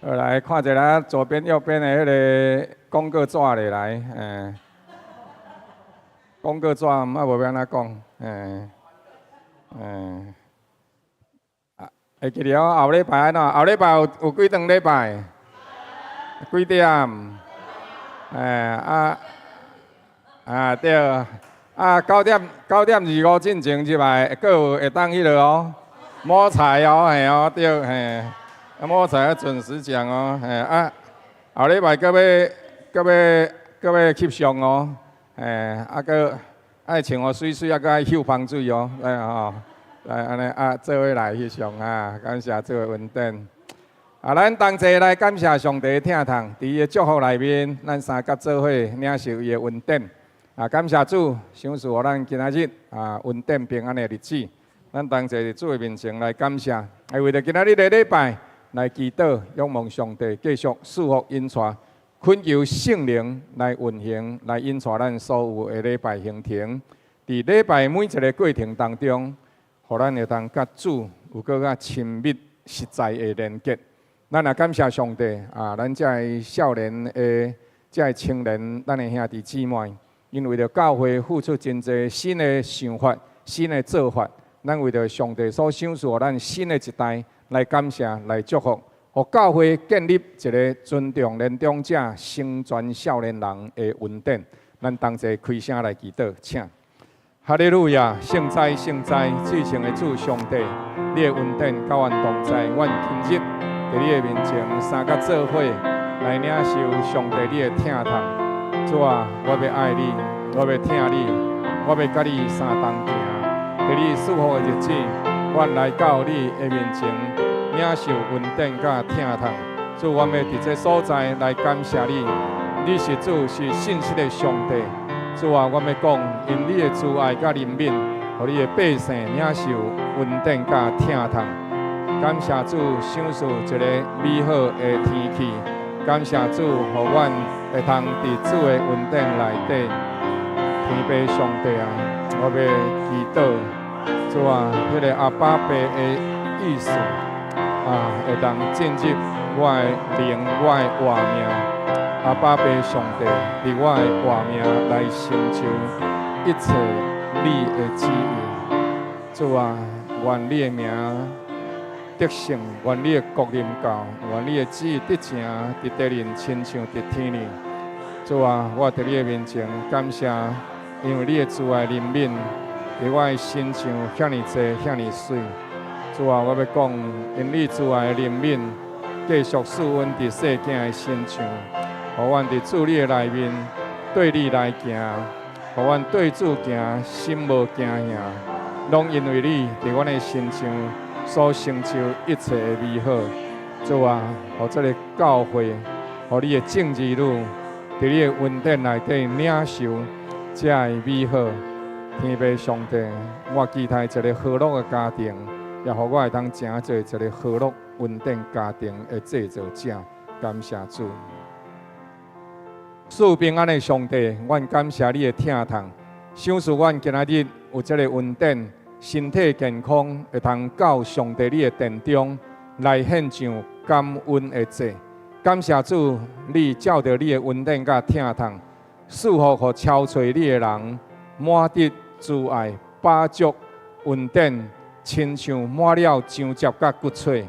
好，來看一下左邊右邊的彼个廣告紙咧來，廣告紙啊無欲按怎講，啊，會記得哦，後禮拜按怎？後禮拜有幾頓禮拜？幾點？啊啊對，啊9點9點25進前入來，閣有會當彼落哦，摸彩哦，嘿哦對嘿。啊，摸彩要準時講哦，嘿啊，後禮拜閣欲閣欲閣欲翕相哦，嘿，啊閣愛穿予媠媠，啊閣愛嗅芳水哦，來吼，來按呢啊，做伙來翕相啊，感謝主的恩典。啊，咱同齊來感謝上帝的疼痛，佇伊的祝福內面，咱三甲做伙領受伊的恩典。啊，感謝主，賞賜予咱今仔日啊恩典平安的日子。咱同齊佇主的面前來感謝，會為著今仔日的禮拜來祈禱，仰望上帝繼續賜福引帶，懇求聖靈來運行，來引帶咱所有的禮拜行程。佇禮拜每一个過程當中，予咱會當佮主有閣較親密實在的連結。咱也感謝上帝啊！咱這个少年的這个青年，咱的兄弟姊妹，𪜶為著教會付出真濟新的想法、新的做法。咱為著上帝所賞賜予咱新的一代來感謝、來祝福，予教會建立一个尊重年長者、成全少年人的恩典。咱同齊開聲來祈禱，請。哈利路亞，聖哉聖哉，至聖的主上帝，你的恩典佮阮同在，阮今日佇你的面前三甲做伙來領受上帝你的疼痛。主啊，我欲愛你，我欲疼你，我欲佮你相同行。佇你賜福的日子，阮來到你的面前領受恩典佮疼痛。主，阮欲佇這所在來感謝你，你是主，是信實的上帝。主啊，阮欲講，因你的慈愛佮憐憫，予你的百姓領受恩典佮疼痛。感謝主賞賜一个美好的天氣，感謝主，予阮會通佇主的恩典內底。天父上帝啊，我欲祈禱，主啊，彼个阿爸爸的意思啊，會當進入我的靈，我的活命。阿爸爸上帝，佇我的活命來成就一切你的旨意。主啊，願你的名得勝，願你的國臨到，願你的旨意得成佇地面，親像佇天裡。主啊，我佇你的面前感謝，因為你的慈愛憐憫，佇我的身上遐爾濟，遐爾媠。主啊，我欲講，因你慈愛憐憫，繼續賜恩佇細囝的身上，予阮佇主你的內面對你來行，予阮對主行，心無驚嚇，攏因為你佇阮的身上所成就一切的美好。主啊，予這个教會，予你的眾兒女，佇你的恩典內底領受這个美好。天父上帝，我期待一个和樂的家庭，也予我會當成做一个和樂恩典家庭的製造者。感謝主。賜平安的上帝，阮感謝你的疼痛，賞賜阮今仔日有這个恩典，身體健康，會通到上帝你的殿中來獻上感恩的祭。感謝主，你照著你的恩典佮疼痛，賜福予朝揣你的人，滿得慈愛、飽足、恩典，親像滿了漿汁佮骨髓。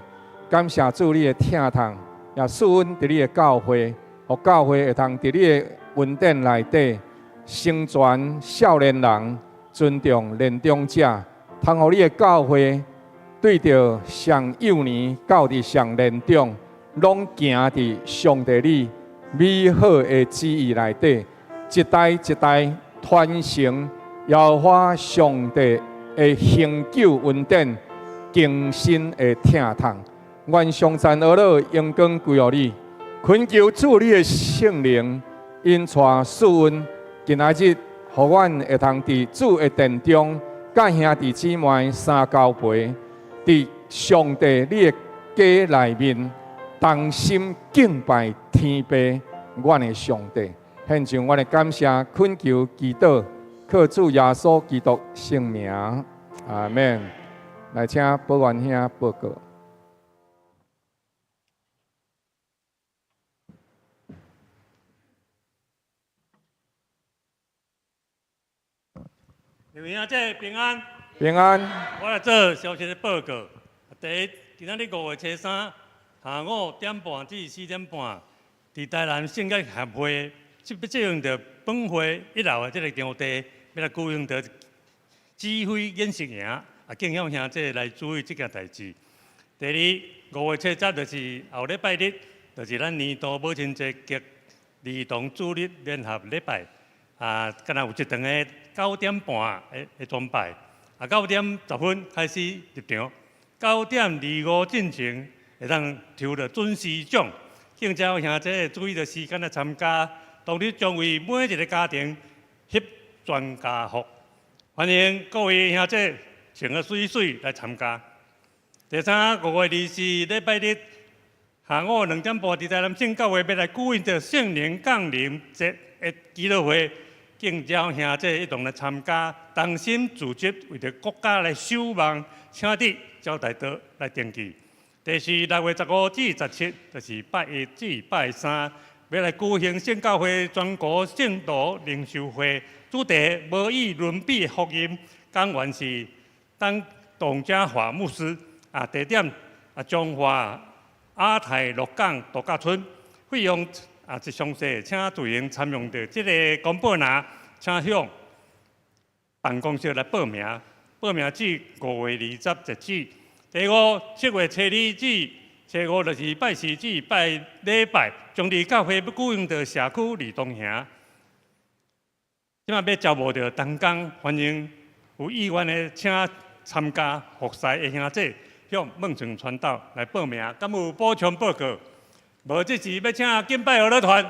感謝主你的疼痛，也賜恩佇你的教會，予教會會通佇你的恩典內底成全少年人，尊重年長者，通予你的教會對著上幼年到佇上年長，攏行佇上帝你美好的旨意內底，一代一代傳承耶和華上帝的恆久恩典、更新的疼痛。願頌讚呵咾榮光歸予你，懇求主你的聖靈引帶賜恩，今仔日予阮會通佇主的殿中，佮兄弟姊妹三交陪，佇上帝你的家內面，同心敬拜天父，阮的上帝。獻上阮的感謝，懇求祈禱，靠主耶穌基督聖名，阿門。來請保元兄報告。兄姐平安。平安。我來做消息的報告。第一，今仔日5月初3下午點半至4點半，佇台南聖樂協會，這欲借用著本會一樓的這个場地，欲來舉行著指揮演習營，啊，敬請兄姐來注意這件代誌。第二，5月初十就是後禮拜日，就是咱年度母親節及兒童主日聯合禮拜，啊，敢若有一場的9點半的崇拜，啊，9點10分開始入場，9點25進前會當抽著準時獎，敬請兄姐注意著時間來參加。當日將為每一个家庭翕全家福，歡迎各位兄姐穿個媠媠來參加。第三，5月24禮拜日下午2點半，佇台南聖教會欲來舉行著聖靈降臨節的祈禱會，敬請兄姐一同來參加，同心組織為著國家來守望，請佇招待桌來登記。第四，6月15至17，就是拜一至拜三，欲來舉行聖教會全國聖徒靈修會，主題無與倫比福音，講員是董董家華牧師。啊，地點啊，彰化亞太鹿港度假村，費用啊，一詳細，請自行參用著這个公布欄，請向辦公室來報名，報名至5月20截止。第五，7月初二至初五，就是拜四至拜禮拜，將佇教會欲舉行著社區兒童營。這擺欲招募著同工，歡迎有意願的請參加服侍的兄弟，向孟成傳道來報名。敢有補充報告？無，這時欲請敬拜樂樂團。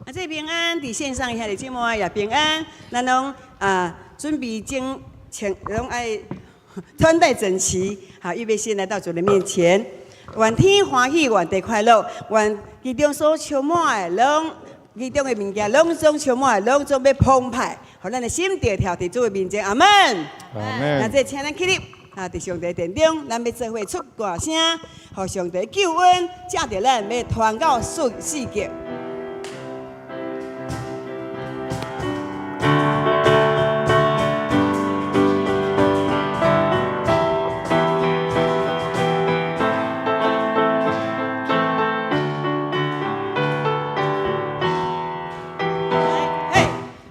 啊，這平安，佇線上兄弟姊妹也平安，咱攏啊準備整穿，攏愛穿戴整齊，好，預備先來到主的面前。願天歡喜，願地快樂，願其中所充滿的，攏其中的物件，攏總充滿的，攏總欲澎湃，予咱的心著跳佇主的面前。阿門。阿門。那這請咱起立，啊，佇上帝殿中，咱欲做伙出大聲，予上帝救恩，藉著咱欲傳到世世界。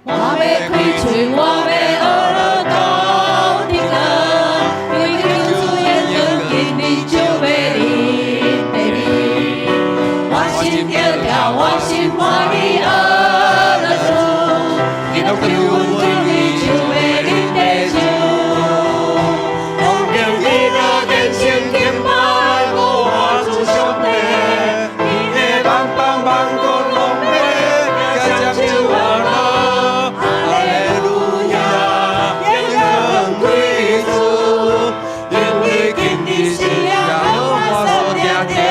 我欲開喙，我欲學樂高的歌，因為求主恩光今日就欲臨地面。我心著跳，我心歡喜學樂主，基督救恩今日就欲臨地球。恭敬基督虔誠敬拜，我主上帝，天的萬邦萬國攏欲共掌手歡樂，哈利路亞，榮耀歸主，因為今日是耶和華所定的日。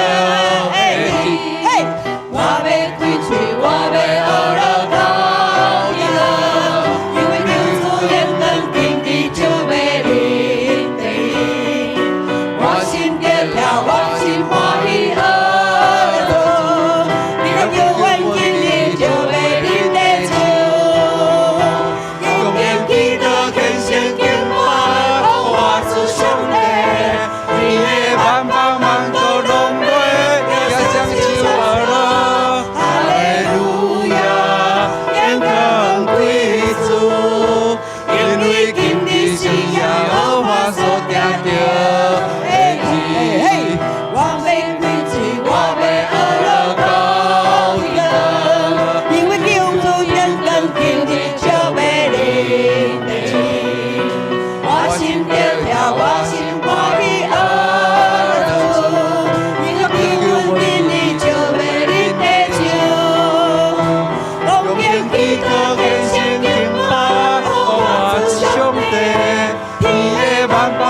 我欲開喙，我欲學樂高的歌，因為求主恩光今日就欲臨地面。我心著跳，我心歡喜學樂主，基督救恩今日就欲臨地球。恭敬基督虔誠敬拜，我主上帝，天的萬邦萬國攏欲共掌手歡樂，哈利路亞，榮耀歸主，因為今日是耶和華所定的日。我欲開喙，我欲學樂高的歌，因為求主恩光今日就欲臨地面。我心著跳，我心歡喜學樂主，因為救恩今日就欲臨地球。恭敬基督虔誠敬拜，我主上帝，天的萬邦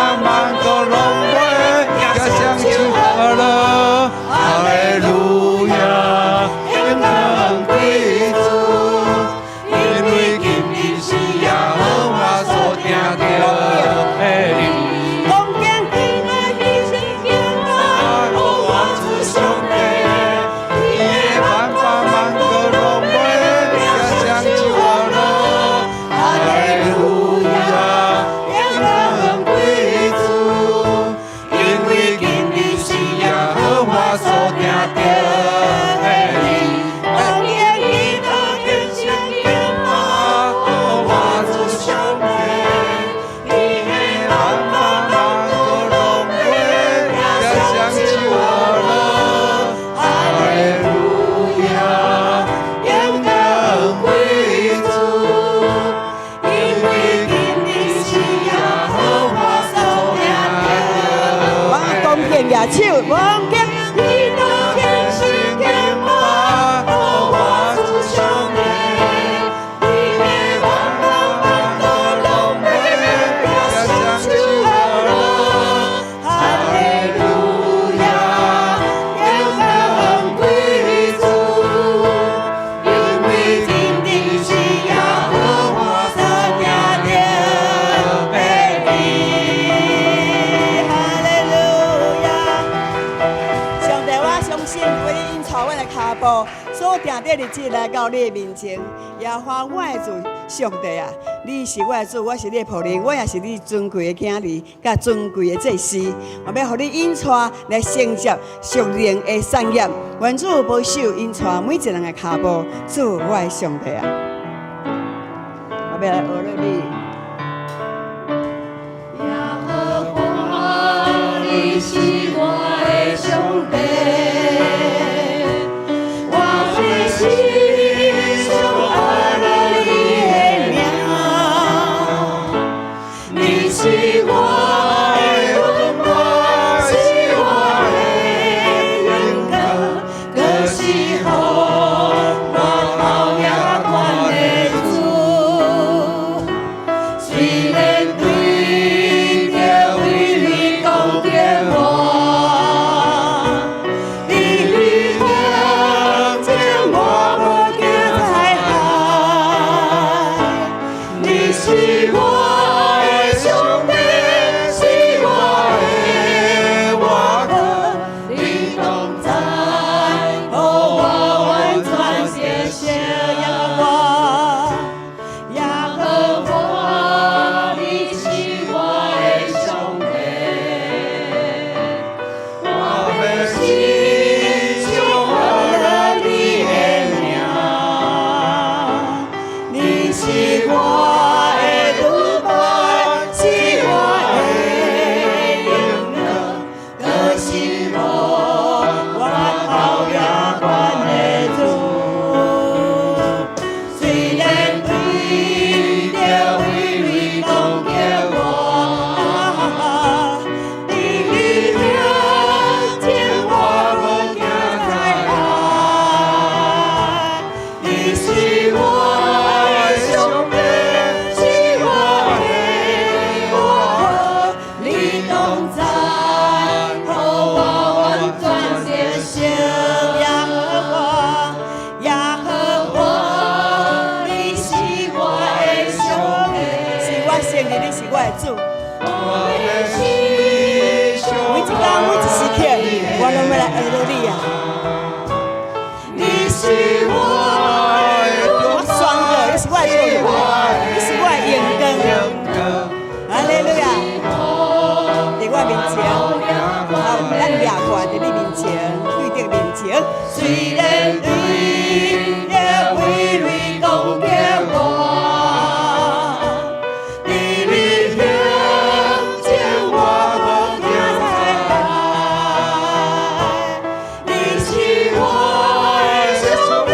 手，望見祈禱虔誠敬拜，予我主上帝，你的萬邦萬國攏欲舉雙手學樂，哈利路亞，榮耀歸主，因為真理是耶和華所定的日。哈利路亞！上帝，我相信為你引帶阮的跤步，所定的日子來到你的面前。耶和華我的主上帝啊，你是我的主，我是你的僕人，我也是你尊貴的囝兒，佮尊貴的祭司。我欲予你引帶來承接屬靈的產業，願主保守引帶每一個人的跤步。主，我的上帝啊，我欲來學樂你。耶和華，你是我的上帝，我欲時常學樂你的名。你是我的盾牌，是我的榮光，閣是予我頭額懸的主。雖然對著偉雷攻擊我，佇你面前我無驚災害。你是我的上帝，是我的倚靠，你同在，予我完全得勝。耶和華，耶和華，你是我的上帝，我欲時常學樂你的名。你是我的盾牌，是我的榮光，閣是予我頭額懸的主。雖然對著偉雷攻擊我，佇你面前我無驚災害。你是我的上帝，是我的倚靠，你同在，予我完全得勝。耶和華，耶和華，你是我的上帝，是我承認你是我的主。我欲時常每一工每一時刻，我攏欲來學樂你啊！你是我的我宣告，你是我的盾牌，你是我的榮光。哈利路亞！佇我面前，好，咱掠過佇你面前，對著面前。雖然對著偉雷攻擊我，佇你面前我無驚災害。你是我的上帝，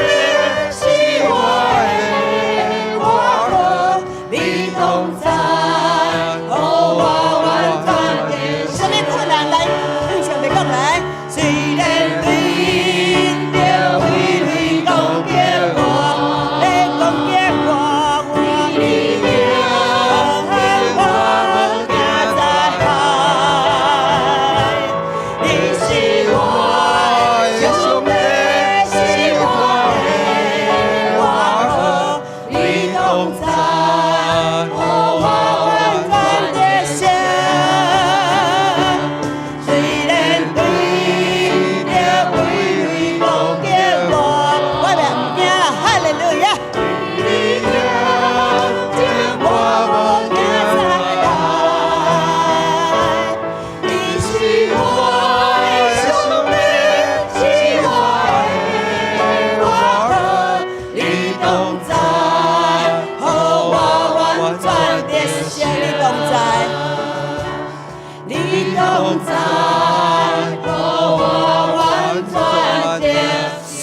是我的倚靠，你同在，予我完全得啥物困難來，向上帝講來。雖然對著偉雷攻擊我，來攻擊我，我你面前我無驚災害。你是我的上帝，是我的倚靠，你同在，予我完全得勝。雖然對著偉雷攻擊我，我袂毋驚啦，哈利路亞！你面前我無驚災害。你是我的上帝，是我的倚靠，你同在，予我完全得勝。你同在，你同在，予我完全得勝。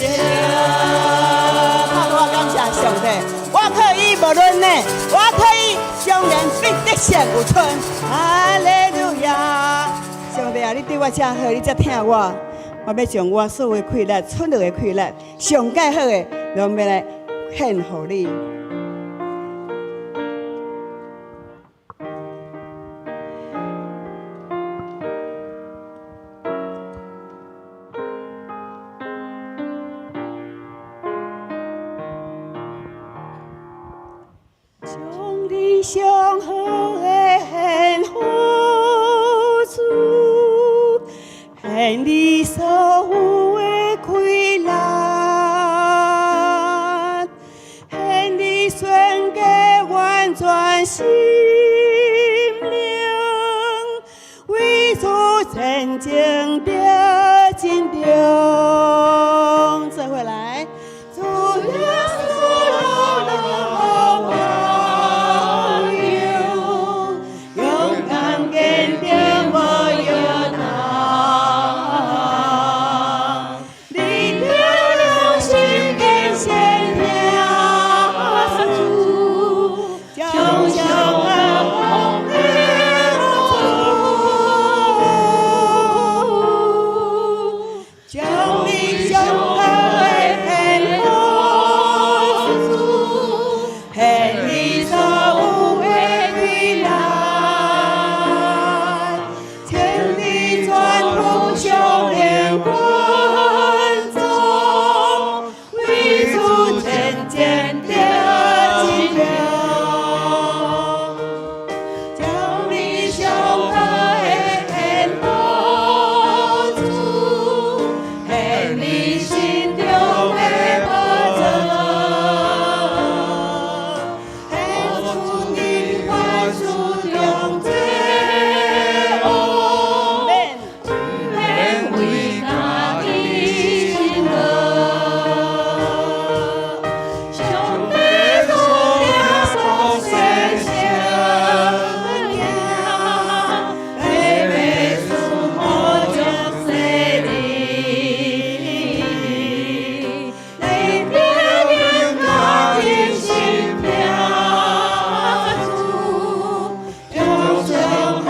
我感謝上帝，我靠伊無論呢，我靠伊縱然必得勝有存。哈利路亞！上帝啊，你對我遮好，你遮疼我，我欲將我所有的氣力、出力的氣力，上蓋好的，攏欲來獻予你。將你上好的獻予主，獻你所有的氣力，獻你全家完全心靈，為主前進得盡忠。做伙來，主耶穌老朋友，勇敢堅定無搖動，你著良心堅信聽主，將上好的主，將你上好的獻予主，獻你所有的氣力，請你全副上連軍裝，為主前進得盡忠。將你上好的獻予主，獻你心中的寶藏，獻出你凡事中這王，免為家己辛勞。上帝所聽所說聖經，白白賜予眾世人，你著勇敢堅信聽主，將上好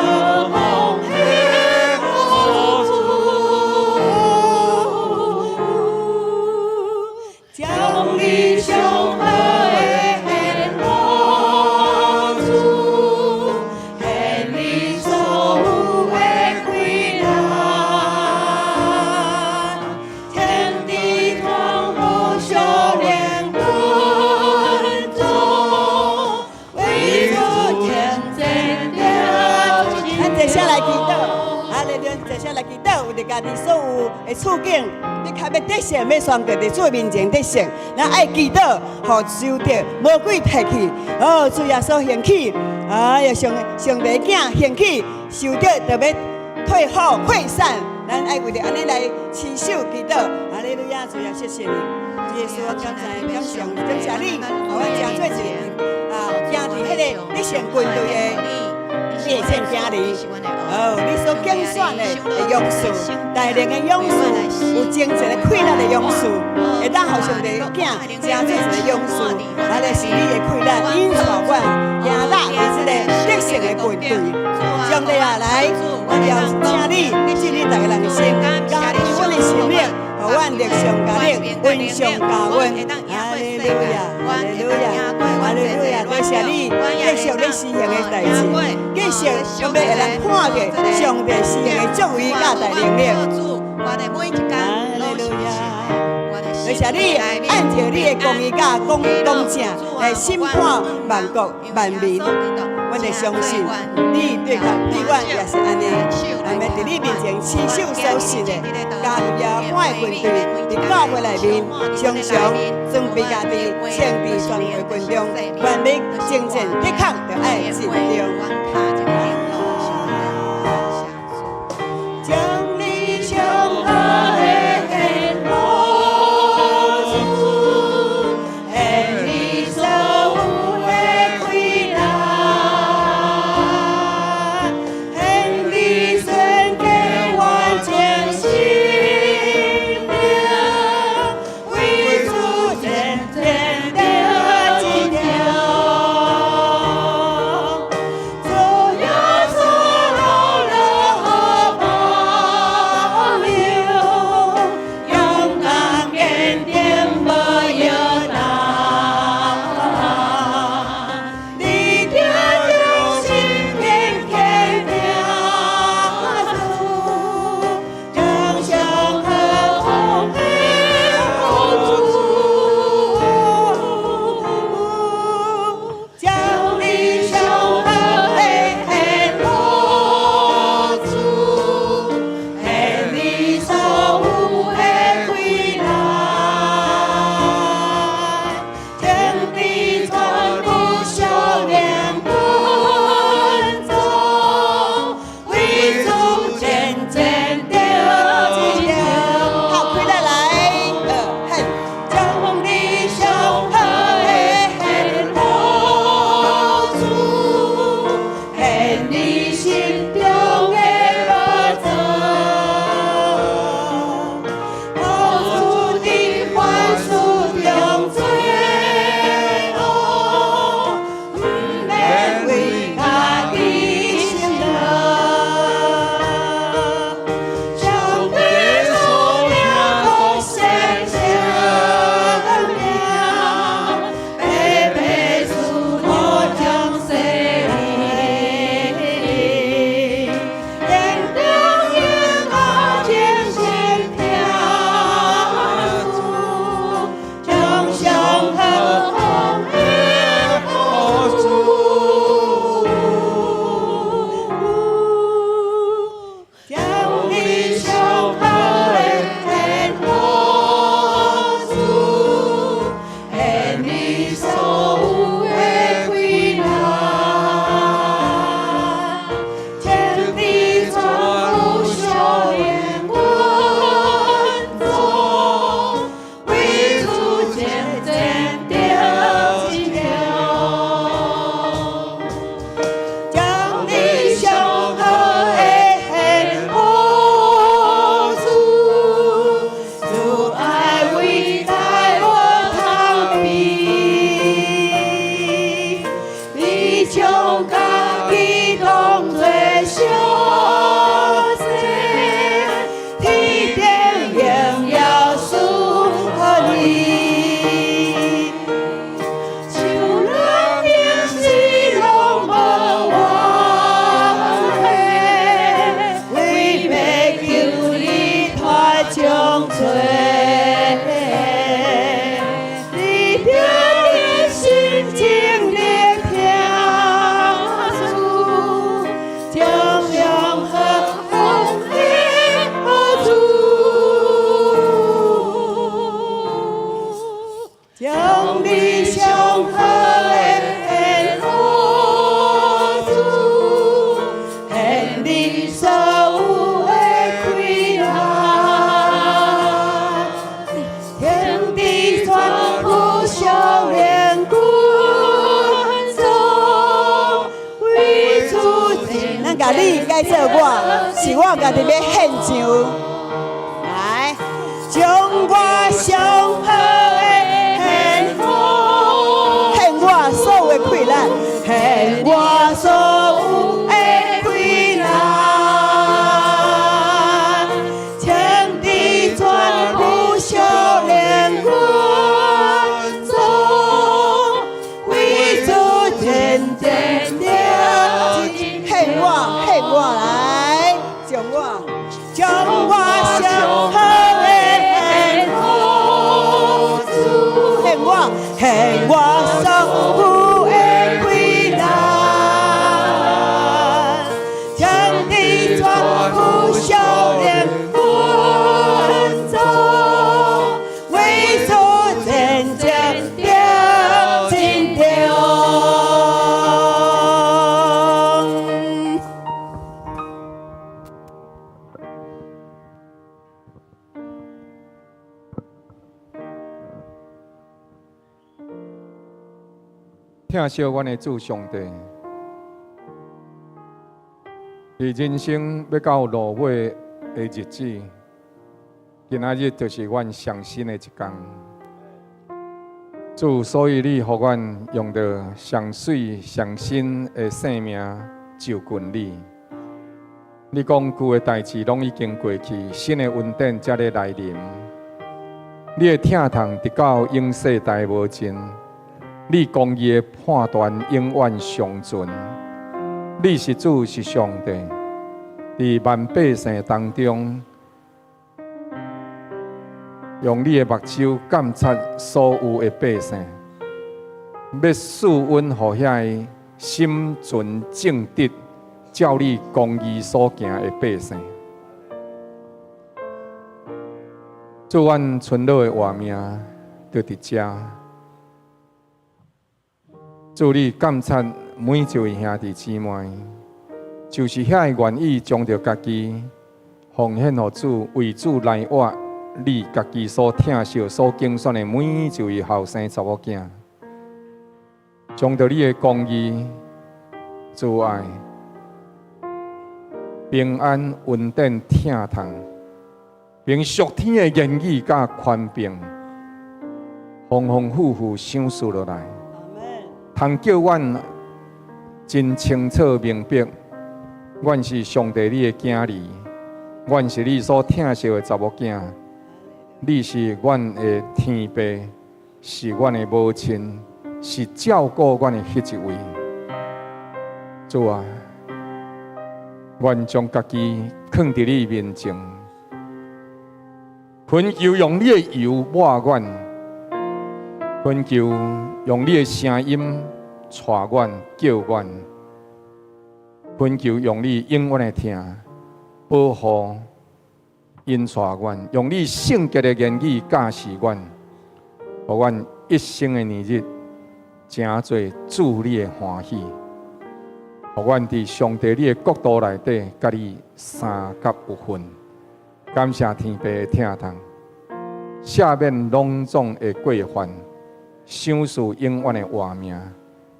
奉獻予主，將你上好的獻予主，獻你所有的氣力，請你全副上連軍裝，為主前進得咱坐下來祈禱，啊，你坐下來祈禱，為著家己所有的處境，你較欲得勝，欲宣告佇主的面前得勝，咱愛祈禱，予受著魔鬼提去，哦，主耶穌興起，哎呀，上上帝囝興起，受著就欲退後潰散，咱愛為著按呢來持守祈禱，哈利路亞，主啊，謝謝你，主耶穌，我感謝感謝感謝你，予阮成做一個啊，行佇彼个得勝軍隊的。你會勝行兒，哦，你所揀選的勇士，大能的勇士，有精神的氣力的勇士，會當予上帝囝成做一個勇士，啊，這是你的氣力，引帶阮行入佇這個得勝的軍隊。上帝啊，來，我要請你進入逐个人的心，加添阮的心力，予阮力上加力，恩上加恩。哈利路亞，哈利路亞，哈利路亞，多謝你，繼續你施行的代誌，繼續閣欲會當看見上帝施行的作為佮大能力。哈利路亞，多謝你按照你的公義佮公公正來審判萬國萬民。阮會相信你對對阮也是按呢，咱欲佇你面前持守所信的，加入耶和華的軍隊，佇教會內面常常裝備家己，穿佇全會軍中，願欲征戰抵抗，著愛盡忠。將你上好的獻予主，獻你所有的氣力，獻你全家完全心靈，為主前進得盡忠。主耶你所有的氣力，停佇全副少年軍中，為主戰。咱共你改做我，是我家己欲獻上。來，將我上好的獻，獻我所有的氣力，獻我所有的氣力，請佇全副少年軍中，為主戰戰了，獻我，獻我來，將我，將我上好的獻，獻我，獻我所有的氣力，請佇全副少年軍中，為主戰戰得真中。疼惜阮的主上帝，佇人生欲到落尾的日子，今仔日就是阮上新的一天。主，所以你予阮用著上媠上新的生命就近你。你講舊的代誌攏已經過去，新的恩典才咧來臨。你的疼痛直到永世代無盡，你公義的判斷永遠長存。你是主，是上帝，佇萬百姓當中，用你的目睭監察所有的百姓，欲賜恩予遐个心存正直、照你公義所行的百姓。主，阮賰老的活命就佇遮。主，你監察每一位兄弟姊妹，就是遐個願意將著家己奉獻予主，為主來活，你家己所疼惜、所揀選的每一位後生查某囝，將著你的公義、慈愛、平安、恩典、疼痛，憑屬天的言語佮權柄，豐豐富富賞賜落來，通叫阮真清楚明白，阮是上帝你的囝兒，阮是你所疼惜的查某囝，你是阮的天父，是阮的母親，是照顧阮的彼一位。主啊，阮將家己囥佇你面前，懇求用你的油抹阮，懇求用你的聲音帶阮、叫阮，懇求用你永遠的疼保護、引帶阮，用你聖潔的言語教示阮，予阮一生的年日成做主你的歡喜，予阮佇上帝你的國度內底，佮你相佮有份。感謝天父的疼痛，赦免攏總的過犯，賞賜永遠的活命，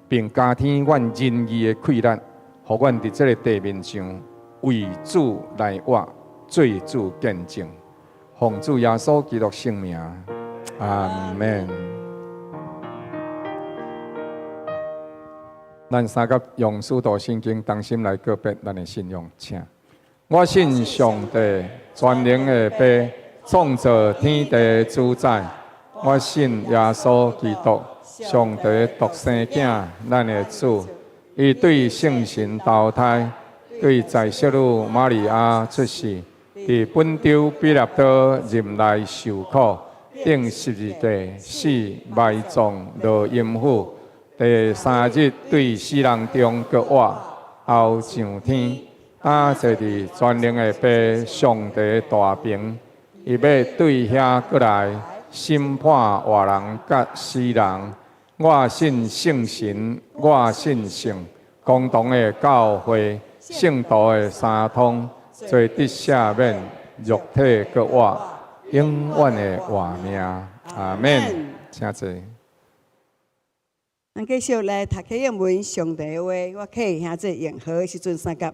並加添阮仁義的氣力，予阮佇這个地面上為主來活，做主見證。奉主耶穌基督聖名，阿們。咱三甲用使徒信經同心來告別咱的信仰，請。我信上帝，全能的父，創造天地主宰。我信耶穌基督，上帝獨生囝，咱的主。伊對聖神投胎，對在聖女瑪利亞出世，佇本丟彼拉多任內受苦，釘十字架，死埋葬，落陰府，第三日對死人中閣活，後上天。擔坐佇全能的父上帝大爿，伊欲對遐閣來審判活人佮死人。我信聖神，我信聖公同的教會，圣徒的三通，罪得赦免，肉體閣活，永遠的活命。阿們。請坐。咱繼續來讀啟英文上帝的話，我啟兄這永和的時陣三甲。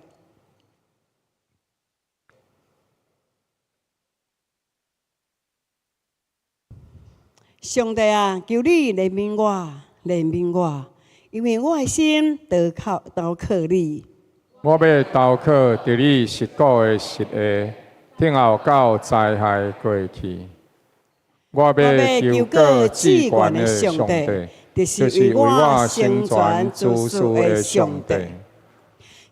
上帝啊，求你憐憫我，憐憫我，因為我的心投靠投靠你。我欲投靠佇你實古的實話，等候到災害過去。我欲求告至懸的上帝，就是為我成全諸事的上帝。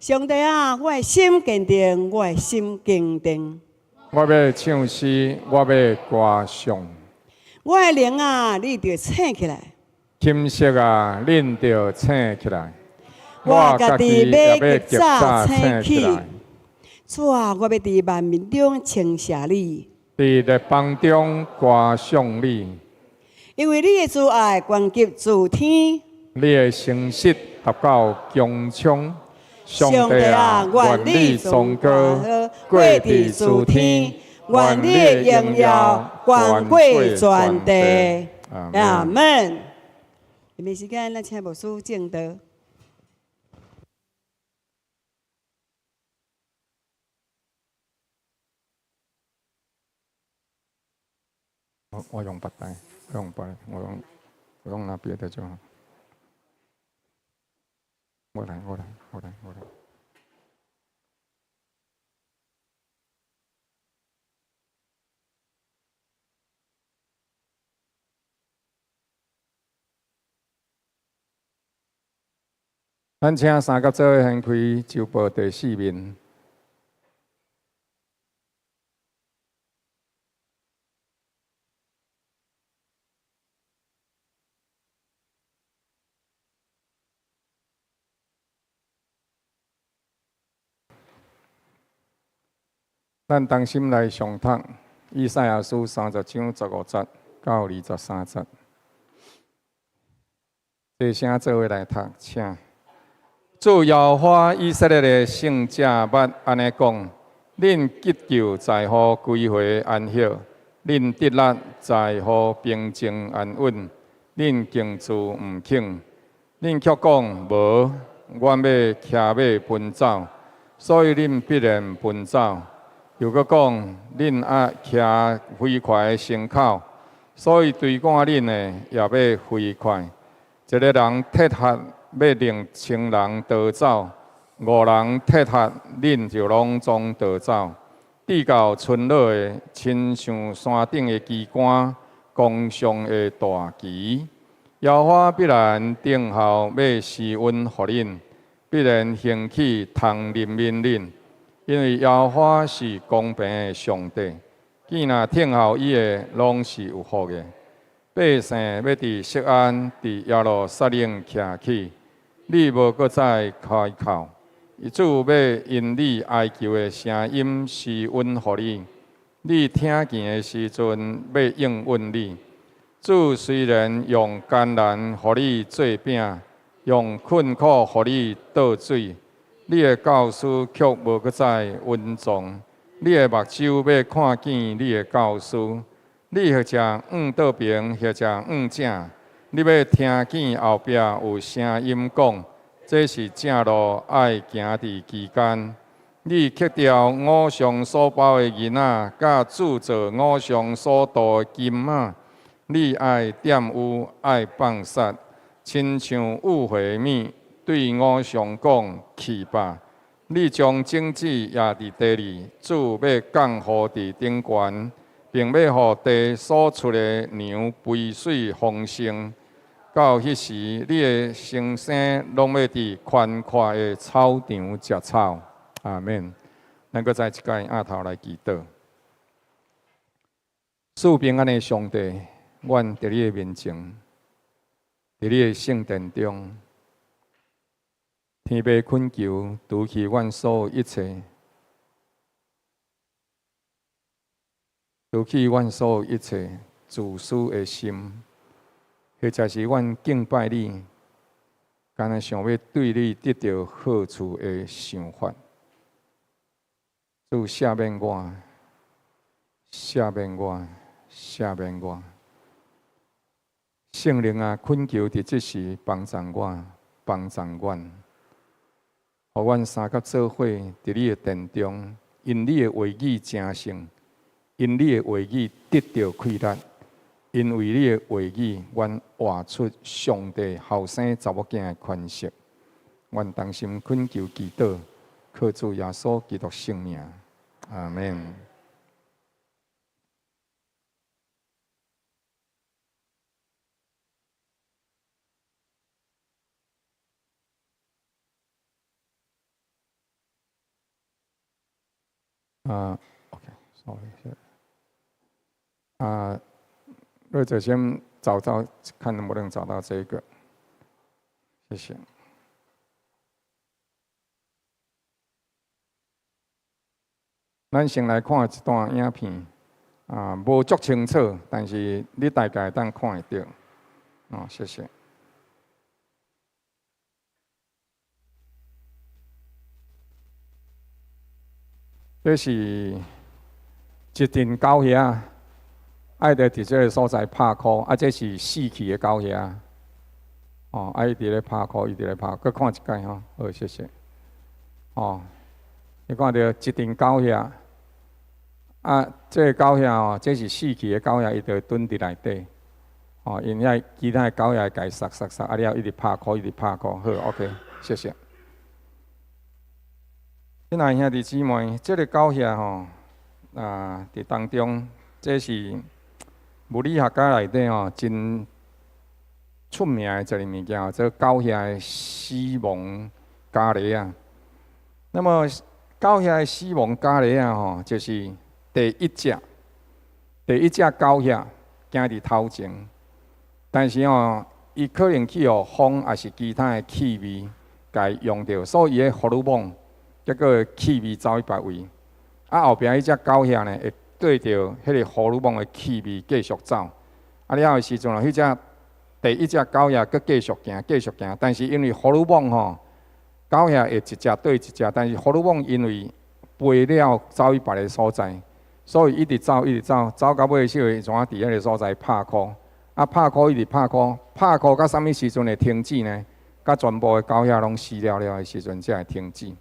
上帝啊，我的心堅定，我的心堅定。我欲唱詩，我欲歌頌。我的靈啊，你著醒起來。琴瑟啊，恁著醒起來。我家己欲及早醒起來。主啊，我欲佇萬民中稱謝你。佇列邦中歌頌你。因為你的慈愛懸及諸天。你的誠實達到穹蒼。上帝啊，願你崇高過佇諸天。願你的榮耀懸過全地。阿們。下面時間，咱請牧師證道。我用筆帶，我用筆，我用拿別的就好。我來，我來，我來，我來。咱請三甲做伙掀開周報第四面。咱同心來誦讀以賽亞書30章15節到23節。齊聲做伙來讀，請。主耶和華以色列的聖者捌按呢講：恁乞求在乎歸回安息，恁得力在乎平靜安穩，恁敬事毋肯，恁卻講無，阮欲騎馬奔走，所以恁必然奔走。又閣講，恁愛騎飛快的牲口，所以追趕恁的也欲飛快。一个人退箬欲令千人逃走，五人退箬，恁就攏總逃走。至到春老的，親像山頂的旗桿，岡上的大旗。耶和華必然等候欲施恩予恁，必然興起通憐憫恁，因為耶和華是公平的上帝。見若等候伊的，攏是有福的。百姓欲佇錫安、佇耶路撒冷徛起，你無閣再開口。主欲因你哀求的聲音施恩予你，你聽見的時陣欲應允你。主雖然用艱難予你做餅，用困苦予你倒水，你的教師卻無閣再隱藏，你的目睭欲看見你的教師。你或者向倒爿，或者向正，你欲聽見後壁有聲音講，這是正路，愛行佇其間。你克掉偶像所包的銀仔，佮鑄造偶像所鍍的金仔，你愛玷污，愛放殺，親像汙血物，對偶像講去吧。你將種子掖佇地裡，主欲降雨佇頂懸，並欲予地所出的糧肥水豐盛。到彼時，你的先生攏欲佇寬闊的草場食草。阿們。咱閣再一擺仰頭來祈禱。賜平安的上帝，阮佇你的面前，佇你的聖殿中，天父懇求，除去阮所有一切，除去阮所有一切自私的心，或者是阮敬拜你，干焦想欲對你得著好處的想法。主赦免我，赦免我，赦免我。聖靈啊，懇求佇這時幫助我，幫助阮，予阮三甲做伙佇你的殿中，因你的話語成聖，因你的話語得著氣力，因為你的話語，阮活出上帝後生查某囝的款式。阮同心懇求祈禱，靠主耶穌基督聖名，阿們。啊，OK，sorry，啊，瑞哲先找到，看能不能找到這個，謝謝。咱先來看一段影片，啊，無足清楚，但是你大概會當看會著。哦，謝謝。這是一陣狗仔，愛佇佇這个所在拍箍，啊，這是死去的狗仔。哦，啊，伊佇咧拍箍，伊佇咧拍，閣看一擺吼，好，謝謝。哦，你看著一陣狗仔，啊，這个狗仔哦，這是死去的狗仔，伊就會蹲佇內底。哦，𪜶遐其他的狗仔會共伊殺殺殺，啊了一直拍箍，一直拍箍，好，OK，謝謝。親愛兄弟姊妹，這个狗仔吼，啊，佇當中，這是物理學家內底吼真出名的一个物件，這狗仔的死亡伽梨仔。那麼狗仔的死亡伽梨仔吼，就是第一隻，第一隻狗仔行佇頭前，但是吼，伊可能去予風，抑是其他的氣味，共伊用著，所以伊的荷爾蒙。結果氣味走去別位，啊後壁彼隻狗仔呢，會對著彼个荷爾蒙的氣味繼續走。啊了的時陣啊，彼隻第一隻狗仔閣繼續行，繼續行，但是因為荷爾蒙吼，狗仔會一隻對一隻，但是荷爾蒙因為飛了走去別个所在，所以一直走，一直走，走到尾時，會怎佇彼个所在拍箍？啊拍箍一直拍箍，拍箍到啥物時陣會停止呢？甲全部的狗仔攏死了了的時陣才會停止。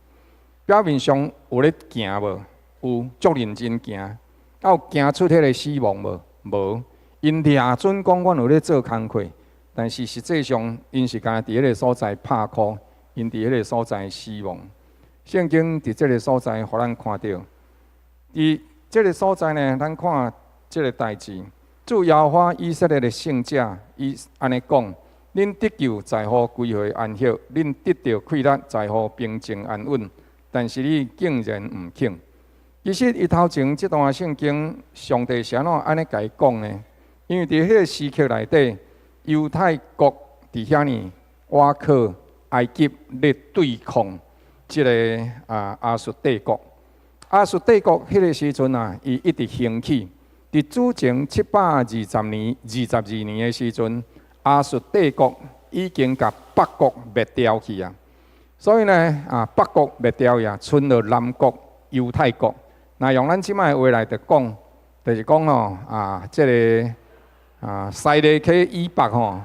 表面上有咧行無？有，足認真行。啊，有行出彼个死亡無？無。𪜶掠準講阮有咧做工課，但是實際上𪜶是干焦佇彼个所在拍箍，𪜶佇彼个所在死亡。聖經佇這个所在，予咱看著，佇這个所在呢，咱看這个代誌，主耶和華以色列的聖者，伊按呢講：恁得救在乎歸回安息，恁得著氣力在乎平靜安穩。但是你竟然毋肯。其實伊頭前這段聖經，上帝是按怎按呢共伊講呢？因為佇彼个時刻內底，猶太國佇遐爾倚靠埃及咧對抗這个啊亞述帝國。亞述帝國彼个時陣啊，伊一直興起。佇主前720年、22年的時陣，亞述帝國已經共北國滅掉去啊。所以呢，啊，北國滅掉呀，賰予南國猶太國。若用咱這擺的話來講，就是講吼，啊，這个啊，西螺溪以北吼，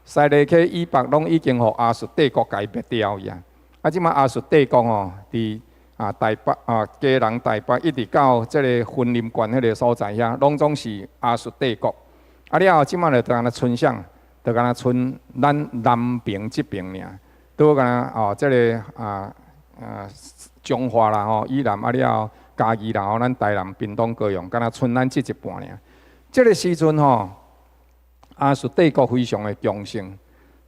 西螺溪以北攏已經予亞述帝國共伊滅掉去啊。啊，這擺亞述帝國吼，佇啊台北啊，基隆台北一直到這个雲林縣彼个所在遐，攏總是亞述帝國。啊了後，這擺就干焦賰啥？就干焦賰咱南爿這爿爾。拄好干焦哦，這个啊啊彰化啦吼，以南啊了後嘉義啦吼，咱台南、屏東、高雄，干焦賰咱這一半爾。這个時陣吼，亞述帝國非常的強盛，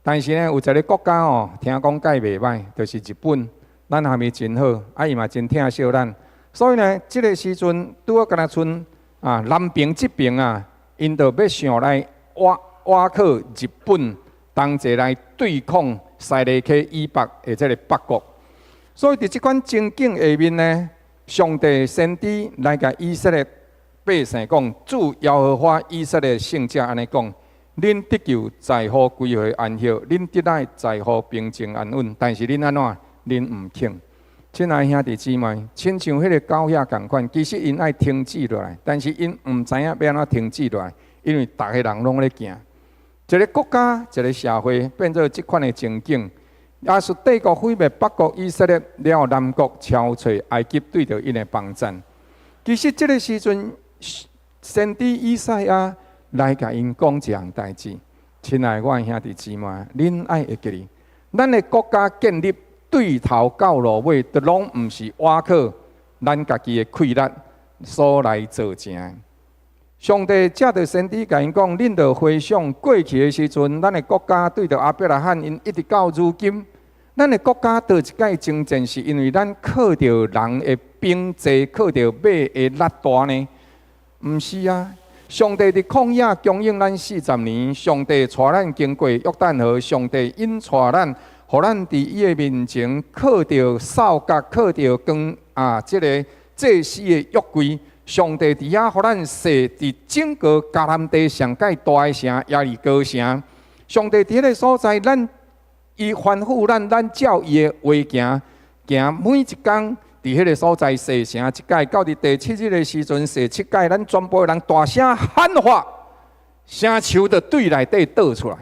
但是呢，有一个國家吼，聽講蓋袂䆀，就是日本。咱和伊真好，啊伊嘛真疼惜咱，所以呢，這个時陣拄好干焦賰啊南爿這爿啊，𪜶就欲想來倚倚靠日本同齊來對抗西螺溪以北的這个北國。所以佇這款情景下面呢，上帝先知來共以色列百姓講：主耶和華以色列聖者按呢講，恁得救在乎歸回安息，恁得來在乎平靜安穩，但是恁按怎？恁毋肯。親愛兄弟姊妹，親像彼個狗仔仝款，其實𪜶愛停止落來，但是𪜶毋知影欲按怎停止落來，因為逐个人攏咧行。一个國家，一个社會變做這款的情景。亞述帝國毀滅北國以色列了後，南國超揣埃及對著𪜶的幫贊。其實這个時陣，先知以賽亞來共𪜶講一項代誌。親愛我的兄弟姊妹，恁愛會記得，咱的國家建立對頭到落尾，都攏毋是倚靠咱家己的氣力所來造成的。上帝藉著先知共𪜶講，恁著回想過去的時陣，咱的國家對著亞伯拉罕𪜶一直到如今，咱的國家佗一擺征戰，是因為咱靠著人的兵濟，靠著馬的力大呢？毋是啊！上帝佇曠野供應咱40年，上帝帶咱經過約旦河，上帝引帶咱，予咱佇伊的面前靠著掃角，靠著光啊，這个祭司的約櫃。上帝佇遐予咱踅佇整個迦南地上蓋大的城耶利哥城。上帝佇彼个所在，咱伊吩咐咱，咱照伊的話行，行每一工佇彼个所在洗城一擺，到佇第七日的時陣洗七擺，咱全部人大聲喊話，城牆就對內底倒出來。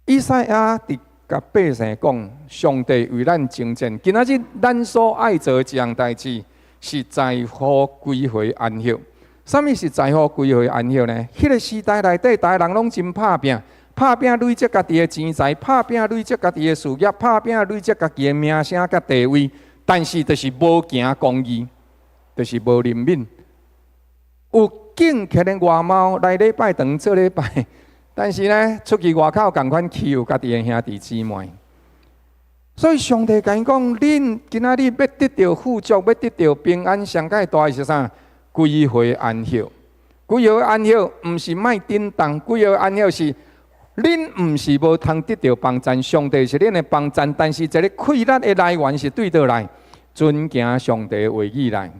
以賽亞佇共百姓講，上帝為咱征戰，今仔日咱所愛做的一項代誌，是在乎歸回安息。啥物是在乎歸回安息呢？彼个時代內底，逐个人攏真拍拚，拍拚累積家己的錢財，拍拚累積家己的事業，拍拚累積家己的名聲佮地位，但是就是無行公義，就是無憐憫。有敬虔的外貌來禮拜堂做禮拜，但是呢，出去外口仝款欺負家己的兄弟姊妹。所以上帝共𪜶講，恁今仔日欲得著富足，欲得著平安，上蓋大的是啥？歸回安息。歸回安息，毋是莫振動，歸回安息是恁毋是無通得著幫贊，上帝是恁的幫贊，但是這个氣力的來源是對佗來？遵行上帝的話語來。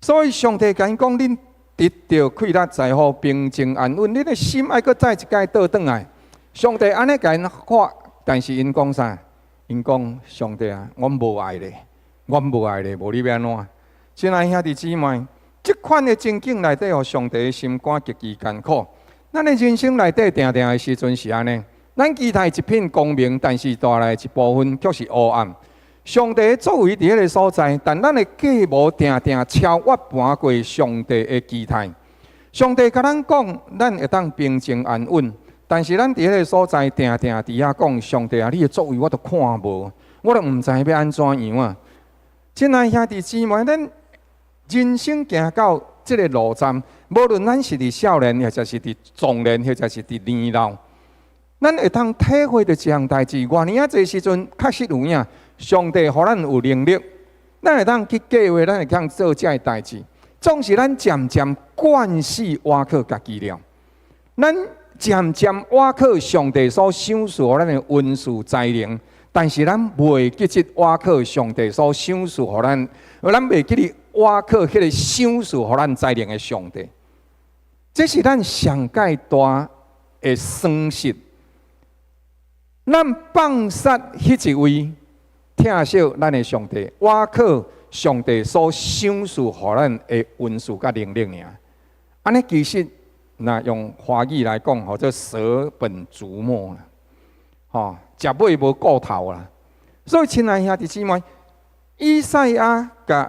所以上帝共𪜶講，恁得著氣力，在乎平靜安穩，恁的心愛閣再一擺倒轉來。上帝按呢共𪜶看，但是𪜶講啥？𪜶講上帝啊，阮無愛咧，阮無愛咧，無你欲按怎？親愛兄弟姊妹，這款的情景內底，予上帝的心肝極其艱苦。咱的人生內底，定定的時陣是按呢，咱期待一片光明，但是帶來一部分卻是烏暗。上帝的作為佇彼个所在，但咱的計謀定定超越瞞過上帝的期待。上帝共咱講，咱會當平靜安穩，但是咱佇彼个所在，定定佇遐講，上帝啊，你的作為我都看無，我都毋知欲按怎樣啊！親愛兄弟姊妹，咱人生行到這个路站，無論咱是佇少年，或者是佇壯年，或者是佇年老，咱會當體會著一項代誌。偌爾仔濟時陣，確實有影，上帝予咱有能力，咱會當去計劃，咱會當做這个代誌。總是咱漸漸慣勢倚靠家己了，咱漸漸倚靠上帝所賞賜予咱的恩賜才能，但是咱袂記得倚靠上帝所賞賜予咱，咱袂記得倚靠彼個賞賜予咱才能的上帝。這是咱上蓋大的損失。咱放殺彼一位疼惜咱的上帝，倚靠上帝所賞賜予咱的恩賜佮能力爾。按呢其實，若用華語來講，號做捨本逐末啦，吼，食尾無顧頭啦。所以，親愛兄弟姊妹，以賽亞共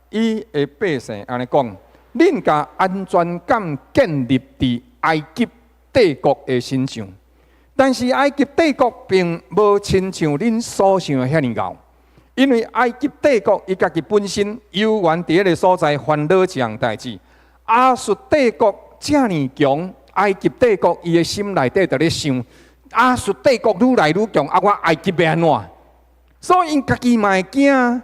伊的百姓按呢講：恁共安全感建立佇埃及帝國的身上，但是埃及帝國並無親像恁所想的遐爾𠢕，因為埃及帝國伊家己本身猶原佇彼个所在煩惱一項代誌。亞述帝國遮爾強，埃及帝國伊的心內底就咧想：亞述帝國愈來愈強，啊，我埃及欲按怎？所以𪜶家己嘛會驚。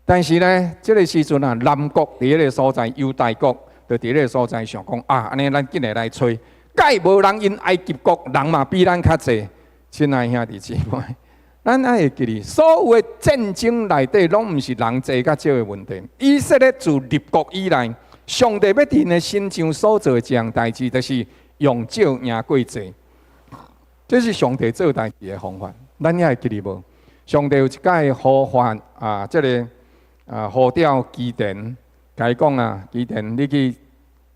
但是呢，這个時陣啊，南國佇彼个所在，猶大國就佇彼个所在想講啊，按呢咱緊會來揣，蓋無人𪜶埃及國人嘛比咱較濟。親愛兄弟姊妹，咱愛會記得，所有的戰爭內底，攏毋是人濟佮少的問題。以色列自立國以來，上帝欲佇𪜶的身上所做的一項代誌，就是用少贏過濟。這是上帝做代誌的方法，咱也會記得無？上帝有一擺呼喚啊，這个啊呼召基甸，共伊講啊，基甸，你去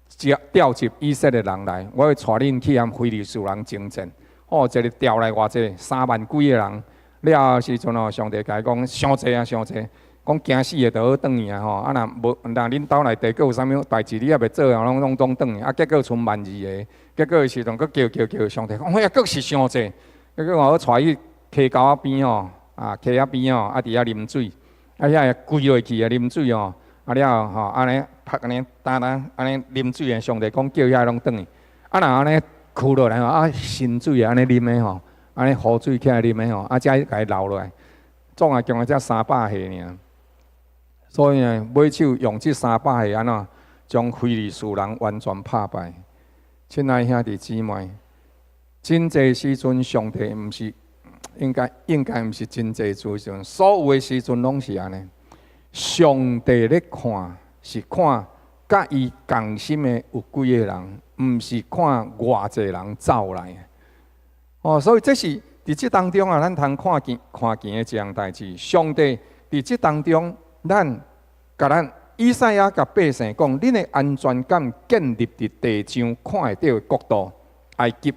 調集以色列人來，我會帶恁去和非利士人爭戰。哦，一个調來偌濟，3萬幾个人。了時陣哦，上帝共伊講，傷濟啊，傷濟，講驚死的就好轉去啊吼。啊，若無，若恁兜內底閣有啥物代誌，你猶未做啊，攏攏總轉去。啊，結果賰萬二个，結果的時陣閣叫叫叫，上帝講，哎呀，閣是傷濟。結果我帶去溪溝仔邊吼，啊，溪仔邊吼，啊，佇遐啉水，啊，遐個跪落去啊，啉水吼，啊了吼，按呢拍按呢焦焦按呢啉水的，上帝講叫遐攏轉去。啊，若按呢跍落來吼，啊，新水按呢啉的吼，按呢雨水起來啉的吼，啊，才共伊留落來，總啊共才300個爾。所以呢，尾手用這三百個按怎將非利士人完全拍敗。親愛兄弟姊妹，真濟時陣上帝毋是應該應該毋是真濟時陣，所有的時陣攏是按呢。上帝咧看是看佮伊仝心的有幾个人，毋是看偌濟人走來。哦，所以這是佇這當中啊，咱通看見看見的一項代誌。上帝佇這當中，咱共咱以賽亞共百姓講，恁的安全感建立佇地上看會著的國度埃及，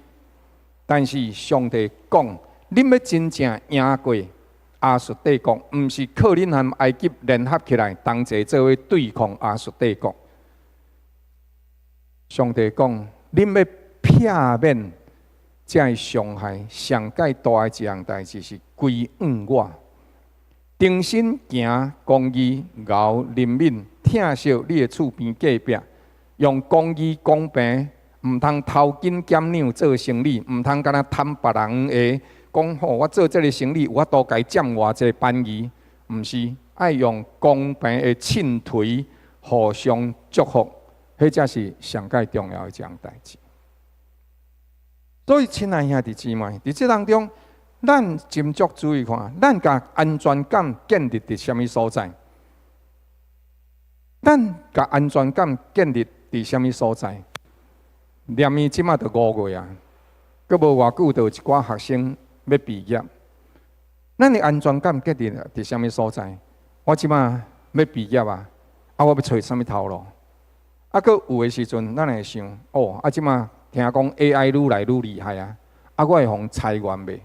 但是上帝講，恁欲真正贏過亞述帝國，毋是靠恁和埃及聯合起來同齊做伙對抗亞述帝國。上帝講，恁欲避免這个傷害，上蓋大的一項代誌是歸向我，忠心行公義、熬憐憫、疼惜你的厝邊隔壁，用公義公平，毋通偷斤減兩做生意，毋通干焦貪別人的講吼，我做這个生意有法度共伊佔偌濟便宜，毋是愛用公平的秤槌互相祝福，彼才是上蓋重要的一項代誌。所以，親愛兄弟姊妹，佇這當中，咱斟酌注意看，咱共安全感建立佇啥物所在？咱共安全感建立佇啥物所在？連伊這馬就5月啊，閣無偌久，就有一寡學生欲畢業。咱的安全感建立佇啥物所在？我這馬欲畢業啊，啊，我欲揣啥物頭路？啊，閣有的時陣，咱會想，哦，啊，這馬聽講 AI 愈來愈厲害啊，啊，我會予裁員袂？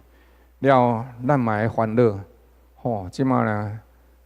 了，咱嘛會煩惱，吼，這馬呢，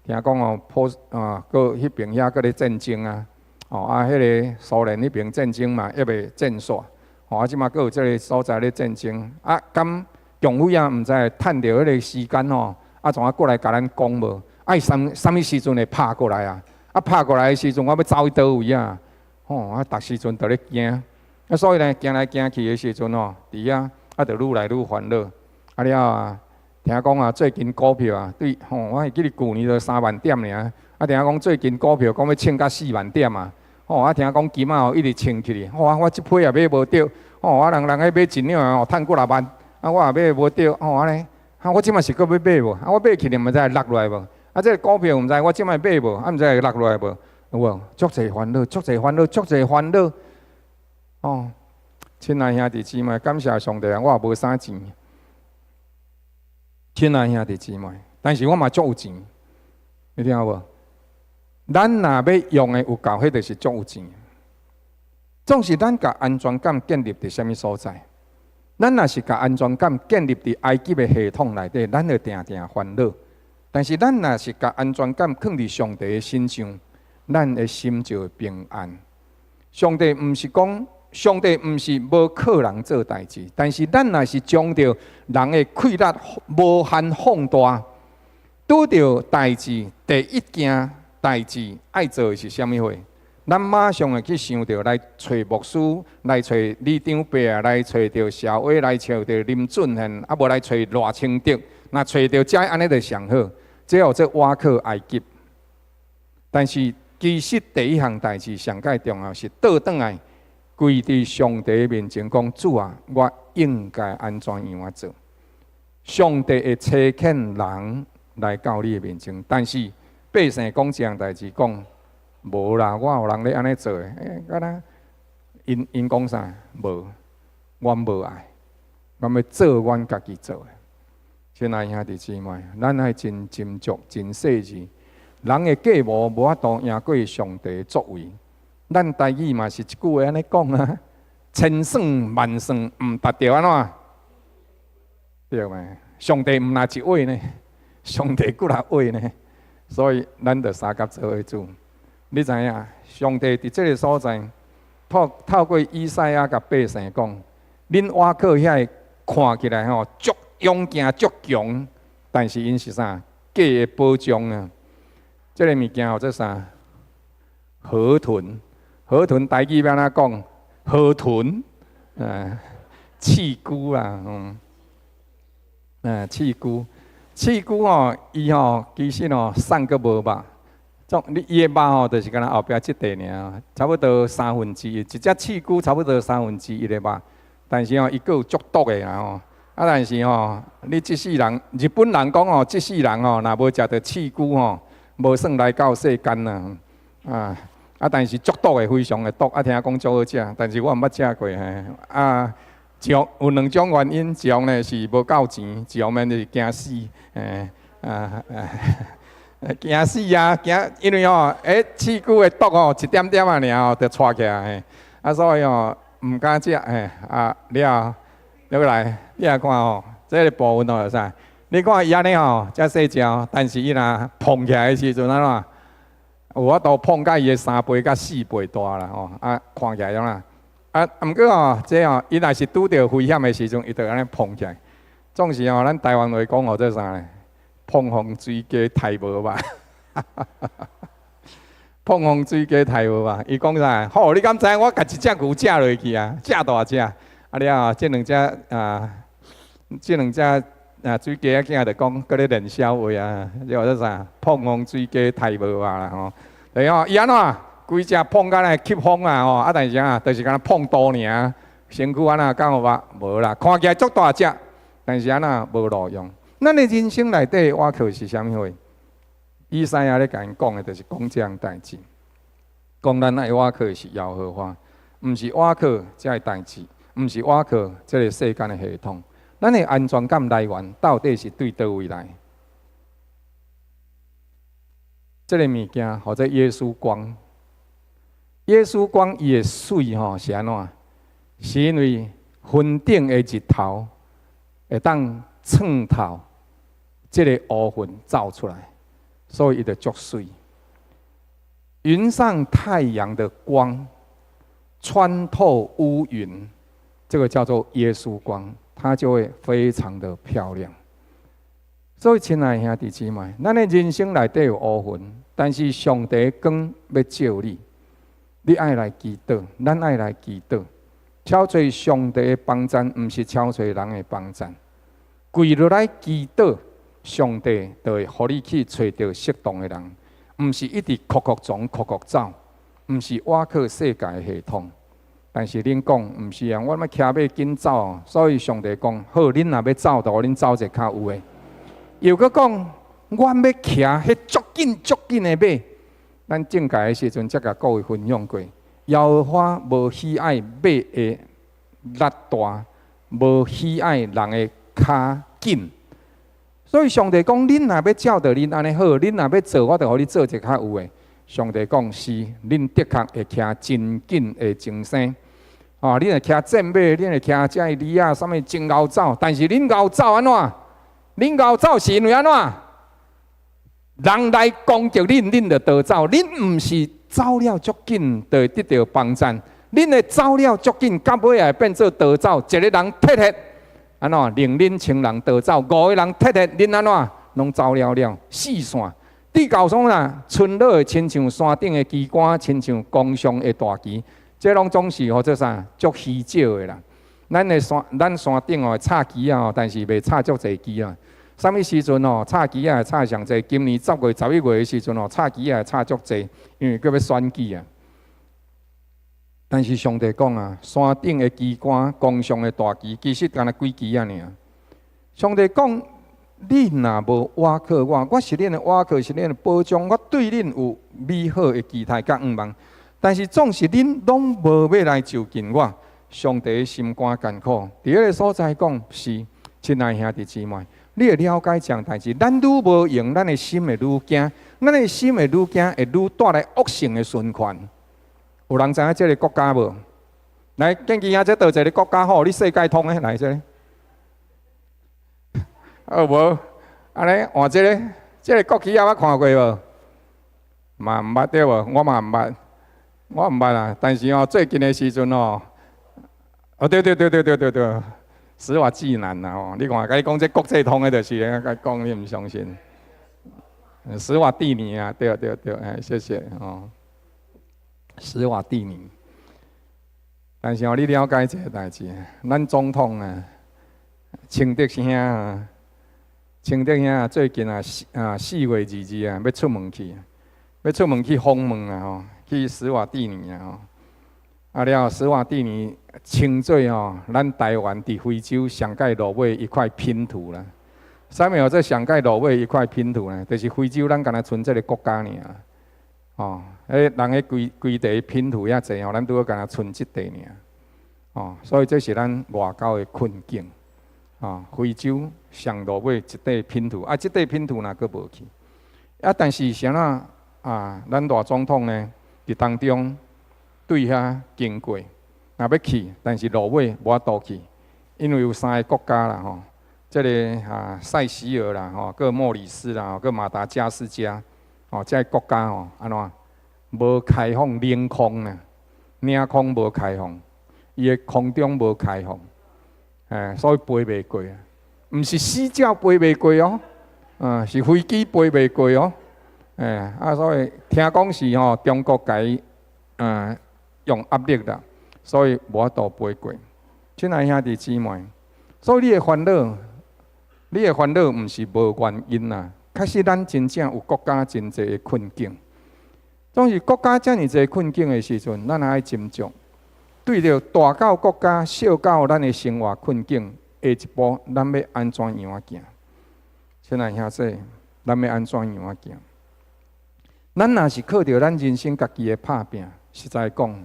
聽講哦，波啊，閣彼邊遐閣咧戰爭啊，哦，啊，彼个蘇聯彼邊戰爭嘛，猶未戰煞，吼，啊，這馬閣有這个所在咧戰爭，啊，敢共匪啊，毋知會趁著彼个時間吼，啊，怎啊過來共咱講無？啊，伊啥啥物時陣會拍過來啊？啊，拍過來的時陣，我欲走去佗位啊？吼，啊，逐時陣都咧驚，啊，所以呢，驚來驚去的時陣吼，佇遐啊，就愈來愈煩惱。啊了啊，聽講啊，最近股票啊，對，吼，我會記得舊年就3萬點爾，啊，聽講最近股票講欲衝到4萬點啊，吼，啊，聽講金仔哦一直衝起去，吼，我這批也買無著，吼，啊，人人彼買一兩哦，趁幾若萬，啊，我也買無著，吼，按呢，啊，我這馬是閣欲買無？啊，我買起來毋知會落落來無？啊，這個股票毋知我這馬買無？啊，毋知會落落來無？有無？足濟煩惱，足濟煩惱，足濟煩惱。哦，親愛兄弟姊妹，感謝上帝啊！我也無啥錢。親愛兄弟姊妹，但是我嘛足有錢，你聽無？咱若欲用的有夠，彼就是足有錢。總是咱共安全感建立佇啥物所在？咱若是共安全感建立佇埃及的系統內底，咱會定定煩惱。但是咱若是共安全感囥佇上帝的身上，咱的心就會平安。上帝毋是講，上帝毋是無靠人做代誌，但是咱若是將著人的氣力無限放大，拄著代誌，第一件代誌愛做的是啥物貨？咱馬上會去想著來揣牧師，來揣里長伯啊，來揣著社委，來揣著林俊憲，啊無來揣賴清德，若揣著這按呢就上好。這號做倚靠埃及。但是其實第一項代誌上蓋重要是倒轉來，跪佇上帝面前講：主啊，我應該按怎樣仔做？上帝會差遣人來到你的面前，但是百姓講這項代誌講無啦，我有人咧按呢做的，欸，敢若𪜶𪜶講啥？無，阮無愛，阮欲做阮家己做的。親愛兄弟姊妹，咱愛真斟酌、真細緻。人的計謀無法度贏過上帝作為。咱台語嘛是一句話按呢講啊：千算萬算毋達著按怎？對袂？上帝毋若一位呢，上帝幾若位呢？所以咱著相佮做伙主。你知影？上帝佇這个所在，透過以賽亞共百姓講：恁倚靠遐个看起來吼足勇健、足強，但是𪜶是啥？假的保障啊！這个物件號做啥？河豚，河豚台語欲按怎講？河豚，刺龜啊，刺龜，刺龜吼，伊吼其實吼瘦閣無肉，總你伊的肉吼，就是敢若後壁這塊爾，差不多三分之一，一隻刺龜差不多三分之一的肉，但是吼伊閣有足毒的啦吼。啊，但是吼，你這世人，日本人講吼，這世人吼，若無食著刺龜吼，無算來到世間啊。啊，但是足毒的，非常的毒，啊，聽講足好食，但是我毋捌食過嘿。啊，一有兩種原因，一方呢是無夠錢，一方面就是驚死，嘿，啊，驚死啊，驚，因為吼，刺龜的毒吼，一點點仔爾吼，就跩起來，嘿，啊，所以吼，毋敢食，嘿，啊，了後，落來，你來看吼，這个部分吼是啥？你看伊按呢吼，遮細隻，但是伊若膨起來的時陣按怎？有法度膨甲伊的3倍佮4倍大啦吼，啊，看起來按怎？啊，毋過吼，這吼，伊若是拄著危險的時陣，伊就按呢膨起來。總是吼，咱台灣話講號做啥呢？膨風水雞刣無肉。膨風水雞刣無肉，伊講啥？好，你敢知影我共一隻牛食落去啊？食大隻。啊了後，這兩隻水雞仔囝就講，閣咧練痟話啊，這叫做啥？膨風水雞刣無肉啦吼。對吼，伊按怎？規隻膨甲來吸風啊吼，啊但是啊，就是敢若膨肚爾，身軀按怎敢有肉？無啦，看起來足大隻，但是按怎無路用。咱的人生內底倚靠是啥物貨？以賽亞咧共𪜶講的，就是講這項代誌，講咱愛倚靠的是耶和華，毋是倚靠這個代誌，毋是倚靠這个世間的系統。咱的安全感來源到底是對佗位來？這个物件號做耶穌光。耶穌光伊的媠吼是按怎？是因為雲頂的日頭會當穿透這个烏雲照出來，所以伊就足媠。雲上太陽的光穿透烏雲，這個叫做耶穌光，它就會非常的漂亮。所以，親愛兄弟姊妹，咱的人生內底有烏雲，但是上帝光欲照你，你愛來祈禱，咱愛來祈禱，敲揣上帝的幫贊，毋是敲揣人的幫贊。跪落來祈禱，上帝就會予你去揣著適當的人，毋是一直哭哭撞、哭哭走，毋是倚靠世界的系統。但是恁講毋是啊，我欲騎馬緊走，所以上帝講好，恁若欲走，就予恁走一个較有的。又閣講，我欲騎彼足緊足緊的馬。咱政界的時陣，才共各位分享過，耶和華無喜愛馬的力大，無喜愛人的跤緊。所以上帝講，恁若欲照著恁按呢好，恁若欲做，我就予你做一個較有的。上帝講是，恁的確會騎真緊的精生。哦，恁會騎戰馬，恁會騎這个驢仔，啥物真𠢕走。但是恁𠢕走按怎？恁𠢕走是因為按怎？人來攻擊恁，恁就逃走。恁毋是走了足緊，就會得著幫贊。恁會走了足緊，到尾會變做逃走。一个人退退，按怎？令恁千人逃走；五个人退退，恁按怎？攏走了了，四散。至到創啦，村落會親像山頂的旗桿，親像弓上的大旗。這攏總是號做啥？足虛少的啦。咱的山，咱山頂哦，插旗仔哦，但是袂插足濟旗啊。啥物時陣哦，插旗仔會插上濟？今年10月、11月的時陣哦，插旗仔會插足濟，因為閣欲選舉啊。但是上帝講啊，山頂的旗桿，弓上的大旗，其實敢若幾支仔爾。上帝講，你若無倚靠我，我是恁的倚靠，是恁的保障，我對恁有美好的期待佮向望。但是總是恁攏無欲來就近我，上帝心肝艱苦。佇彼个所在講是，親愛兄弟姊妹，你會了解這項代誌，咱愈無閒，咱的心會愈驚，咱的心會愈驚，會愈帶來惡性的循環。有人知影這个國家無？來，建議下這佗一个國家好，你世界通的來這个。哦無，按呢換這个，這个國旗也捌看過無？嘛毋捌對無？我嘛毋捌，我毋捌啊。但是哦，最近的時陣哦，哦對對對對對對對，史瓦濟蘭啊吼，你看，共你講這國際通的就是，共講你毋相信。史瓦蒂尼啊，對對對，哎，謝謝哦。史瓦蒂尼，但是哦，你了解這个代誌，咱總統啊，清德兄啊，清德兄啊，最近啊四啊4月22啊，欲出門去，欲出門去訪問啊吼，去史瓦蒂尼啊吼。啊了，史瓦蒂尼稱做吼，咱台灣佇非洲上蓋落尾一塊拼圖啦。啥物叫做上蓋落尾一塊拼圖呢？就是非洲咱敢若賰這个國家爾。哦，彼人彼規規塊拼圖遐濟吼，咱拄好敢若賰這塊爾。哦，所以這是咱外交的困境。哦，非洲上落尾一塊拼圖，啊，這塊拼圖若閣無去，啊，但是啥怎啊？咱賴總統呢，佇當中對遐經過，若欲去，但是落尾無法度去，因為有三个國家啦吼，這个啊塞西爾啦吼，閣莫里斯啦，閣馬達加斯加，哦，這个國家吼，按怎無開放領空啊？領空無開放，伊的空中無開放，哎，所以飛袂過啊。毋是死鳥飛袂過哦，啊，是飛機飛袂過哦，哎，啊，所以聽講是吼中國共伊啊用壓力啦，所以無法度飛過。親愛兄弟姊妹，所以你的煩惱，你的煩惱毋是無原因啊。確實，咱真正有國家真濟的困境。總是國家遮爾濟困境的時陣，咱愛斟酌，對著大到國家，小到咱的生活困境，下一步咱欲按怎樣仔行？親愛兄弟，咱欲按怎樣仔行？咱若是靠著咱人生家己的拍拚，實在講，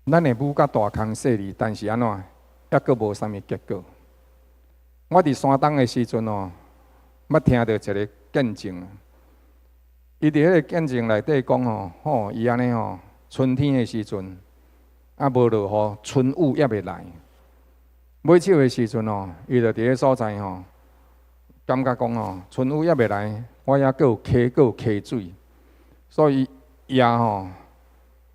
咱會舞甲大空細膩，但是按怎，猶閣無啥物結果。我佇山東的時陣哦，捌聽著一个見證。伊佇彼个見證內底講吼，吼伊按呢吼，春天的時陣，啊無落雨，春雨猶未來。尾手的時陣吼，伊就佇彼所在吼，感覺講吼，春雨猶未來，我猶閣有溪，閣有溪水，所以也吼，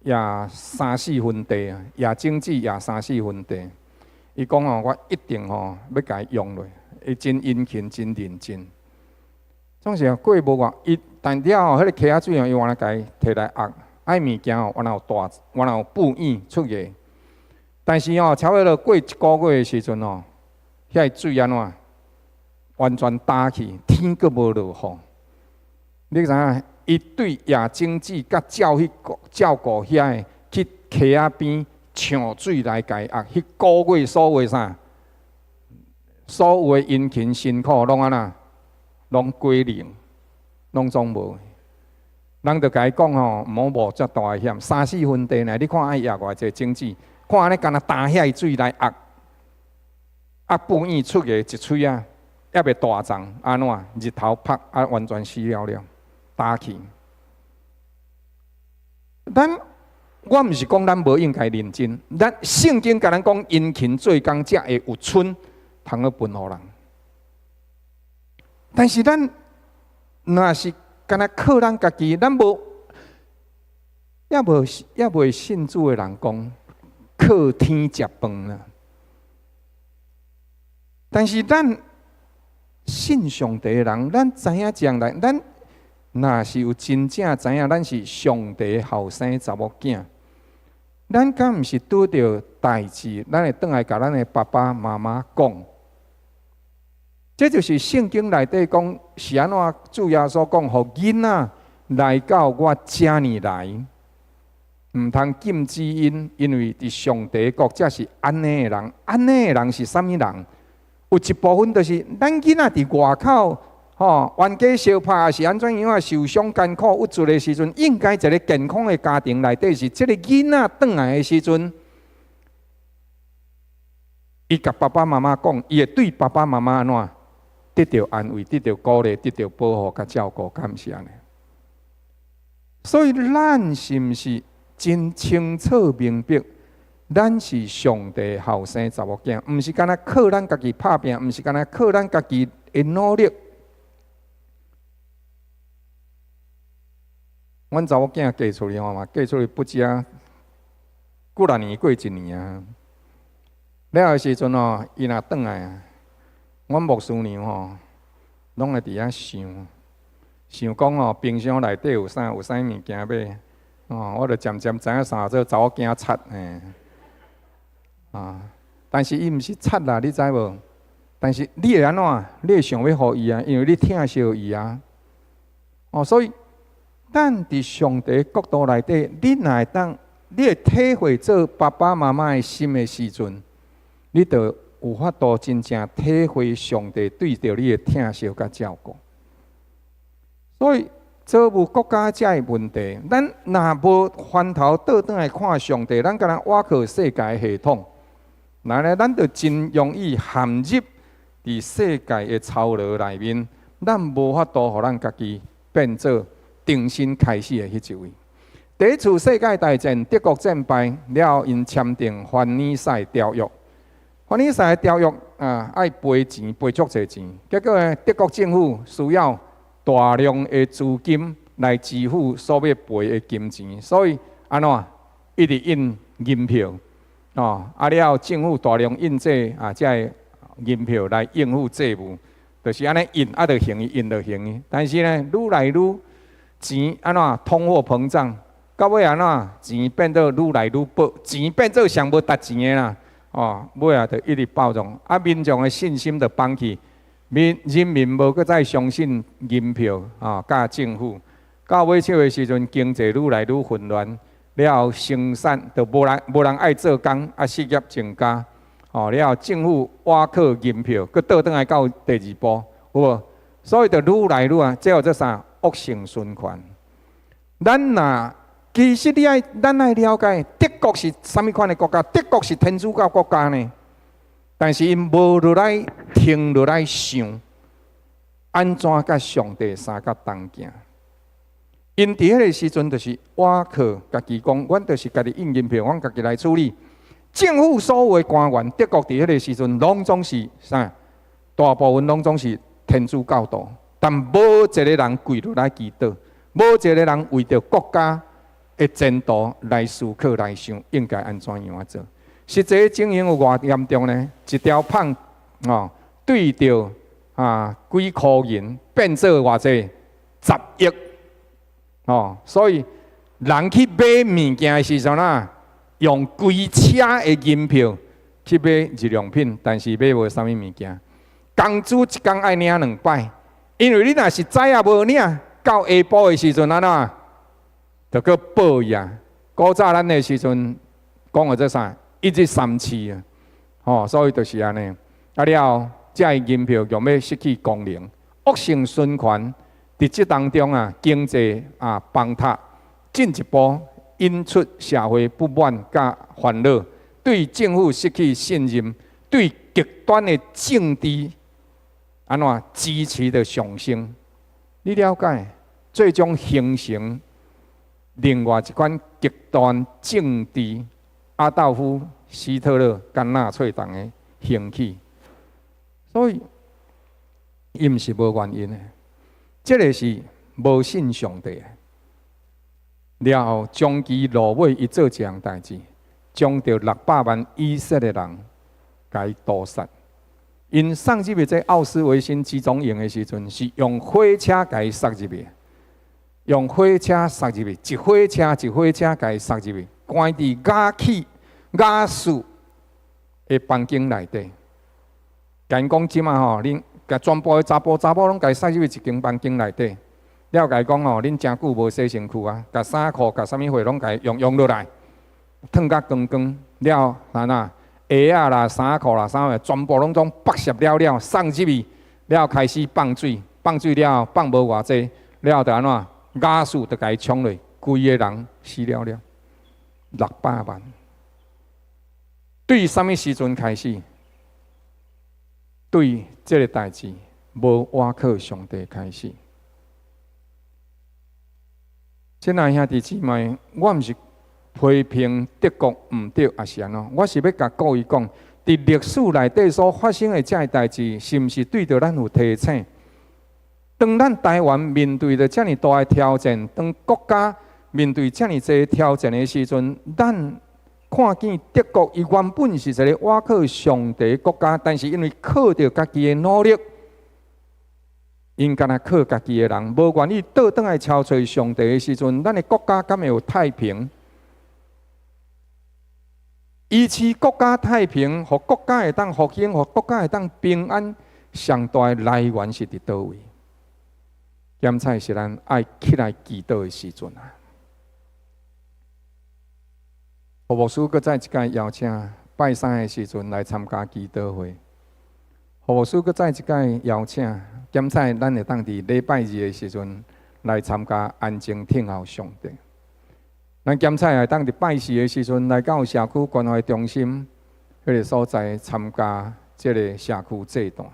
也三四分地啊，也種子也三四分地。伊講吼，我一定吼欲共伊用落，伊真殷勤，真認真。總是過無偌，伊但了後，彼个溪仔水吼，伊原來共伊提來壓，愛物件吼，原來有大，原來有布湧出現。但是吼，差不多過一个月的時陣吼，遐个水按怎完全焦去，天閣無落雨。你知影？伊對野種子佮照彼照顧遐个去溪仔邊搶水來共伊壓，彼个月所有啥，所有的殷勤辛苦攏按怎？攏歸零，攏總無。人就共伊講吼，毋好冒遮大的險，三四分地呢，你看愛壓偌濟種子，看按呢干焦焦遐个水來壓，壓布湧出個一喙仔，猶未大叢，按怎？日頭曬啊，完全死了了，焦去。咱我毋是講咱無應該認真，咱聖經共咱講殷勤做工，才會有春通去分予人。但是咱若是干焦靠咱家己，咱無猶無猶未信主的人講靠天食飯啦。但是咱信上帝的人，咱知影將來，咱若是有真正知影，咱是上帝後生查某囝，咱敢毋是拄著代誌，咱會轉來共咱的爸爸媽媽講。這就是聖經內底講是按怎？主耶穌講，予囡仔來到我遮爾來，毋通禁止𪜶，因為佇上帝國才是按呢的人，按呢的人是啥物人？有一部分就是咱囡仔佇外口，吼冤家相拍，是按怎樣啊？受傷艱苦鬱卒的時陣，應該一个健康的家庭內底是這个囡仔轉來的時陣，伊共爸爸媽媽講，伊會對爸爸媽媽按怎得著安慰、得著鼓勵、得著保護、佮照顧，敢毋是按呢？所以咱是毋是真清楚明白？咱是上帝後生查某囝，毋是干焦靠咱家己拍拚，毋是干焦靠咱家己的努力。阮查某囝嫁出去吼嘛，嫁出去不止啊，幾若年過一年啊。了的時陣吼，伊若轉來啊，阮牧師娘吼，攏會佇遐想，想講吼，冰箱內底有啥有啥物件買，哦，我就漸漸知影啥做查某囝賊嘿。啊！但是伊毋是賊啦，你知無？但是你會按怎？你會想欲予伊啊，因為你疼惜伊啊。哦，所以咱佇上帝國度內底，你若會當，你會體會做爸爸媽媽的心的時陣，你就有法度真正體會上帝對著你的疼惜佮照顧。所以，造物國家這个問題，咱若無翻頭倒轉來看上帝，咱干焦倚靠世界系統。那呢，咱就真容易陷入佇世界的潮流內面，咱無法度予咱家己變做重新開始的彼一位。第一次世界大戰，德國戰敗了後，𪜶簽訂凡爾賽條約。凡爾賽條約啊，愛賠錢，賠足濟錢。結果呢，德國政府需要大量的資金來支付所欲賠的金錢，所以按怎一直印銀票。哦，啊了後政府大量印製啊，這个銀票來應付債務，就是按呢印啊，就還伊，印就還伊。但是呢，愈來愈錢按怎通貨膨脹，到尾按怎錢變做愈來愈薄，錢變做上無值錢的啦。哦，尾仔就一直爆漲，啊，民眾的信心就崩去，民人民無閣再相信銀票啊，佮政府。到尾手的時陣，經濟愈來愈混亂。了後生產就無人無人愛做工，啊失業增加，哦了後政府倚靠銀票，閣倒轉來到第二步，有無？所以就愈來愈啊，這叫做啥？惡性循環。咱若其實你愛，咱愛了解德國是啥物款的國家？德國是天主教國家呢，但是𪜶無落來停落來想，按怎佮上帝相佮同行。𪜶佇彼个時陣，就是倚靠家己講，阮就是家己印銀票，阮家己來處理。政府所有的官員，德國佇彼个時陣，攏總是啥？大部分攏總是天主教徒，但無一個人跪落來祈禱，無一個人為著國家的前途來思考來想，應該按怎樣仔做？實際情形有偌嚴重呢？一條麭哦，對著啊幾箍銀變做偌濟10億。哦，所以人去買物件的時陣啊，用規車的銀票去買日用品，但是買無啥物物件。工資一工愛領兩擺，因為你若是早仔無領，到下晡的時陣按怎，就閣報伊啊。古早咱的時陣講的做啥？一日三市啊，吼，所以就是按呢。啊了後，這个銀票用欲失去功能，惡性循環。佇這當中啊，經濟啊崩塌，進一步引出社會不滿佮煩惱，對政府失去信任，對極端的政治按怎支持的上升。你了解，最終形成另外一款極端政治，阿道夫·希特勒佮納粹黨的興起。所以，伊毋是無原因的。這个是無信上帝的。了後，終其落尾，伊做一項代誌，將著600萬以色列人共伊屠殺。𪜶送入去這奧斯維辛集中營的時陣，是用火車共伊塞入去，用火車塞入去，一火車一火車共伊塞入去，關佇瓦氣瓦斯的房間內底。共𪜶講這馬吼，恁共全部的查埔查某攏共伊塞入去一間房間內底，了共伊講吼，恁誠久無洗身軀啊，共衫褲、共啥物貨攏共伊用用落來，褪甲光光了，按怎鞋仔啦、衫褲啦、啥物，全部攏總縛攝了了，送入去了，開始放水，放水了後放無偌濟，了就按怎瓦斯就共伊衝落，規个人死了了，600萬。對啥物時陣開始？對這个代誌無倚靠上帝開始。親愛兄弟姊妹，我毋是批評德國毋對，抑是按怎？我是欲共各位講，佇歷史內底所發生的這个代誌，是毋是對著咱有提醒？當咱台灣面對著遮爾大的挑戰，當國家面對遮爾濟挑戰的時陣，咱看見德國伊原本是一个倚靠上帝的國家，但是因為靠著家己的努力，𪜶干焦靠家己的人，無願意倒轉來朝揣上帝的時陣，咱的國家敢會有太平？維持國家太平，予國家會當復興，予國家會當平安，上大的來源是佇佗位？檢採是咱愛起來祈禱的時陣啊！何牧師閣再一擺邀請拜三的時陣來參加祈禱會。何牧師閣再一擺邀請檢採，咱會當佇禮拜二的時陣來參加安靜聽候上帝。咱檢採會當佇拜四的時陣來到社區關懷中心彼个所在參加這个社區祭壇。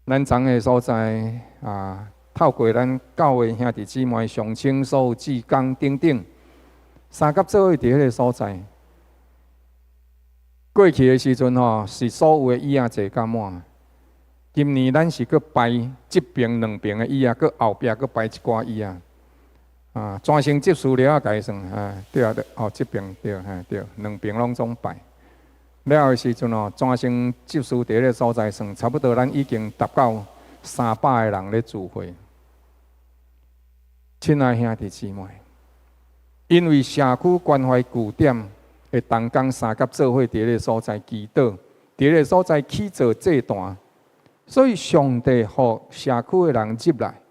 咱昨个所在啊，透過咱教會兄弟姊妹上清所有志工等等，三甲做伙佇彼个所在。過去的時陣吼，是所有的椅仔坐較滿。今年咱是閣排這爿兩爿的椅仔，閣後壁閣排一寡椅仔。啊，全省執事了共伊算啊，對啊對，哦，這爿對，嘿對，兩爿攏總排。了的時陣哦，全省執事佇彼个所在算，差不多咱已經達到300個人咧聚會。親愛兄弟姊妹，因為社區關懷據點的同工三甲做伙佇彼个所在祈禱，佇彼个所在起做祭壇，所以上帝予社區的人入來。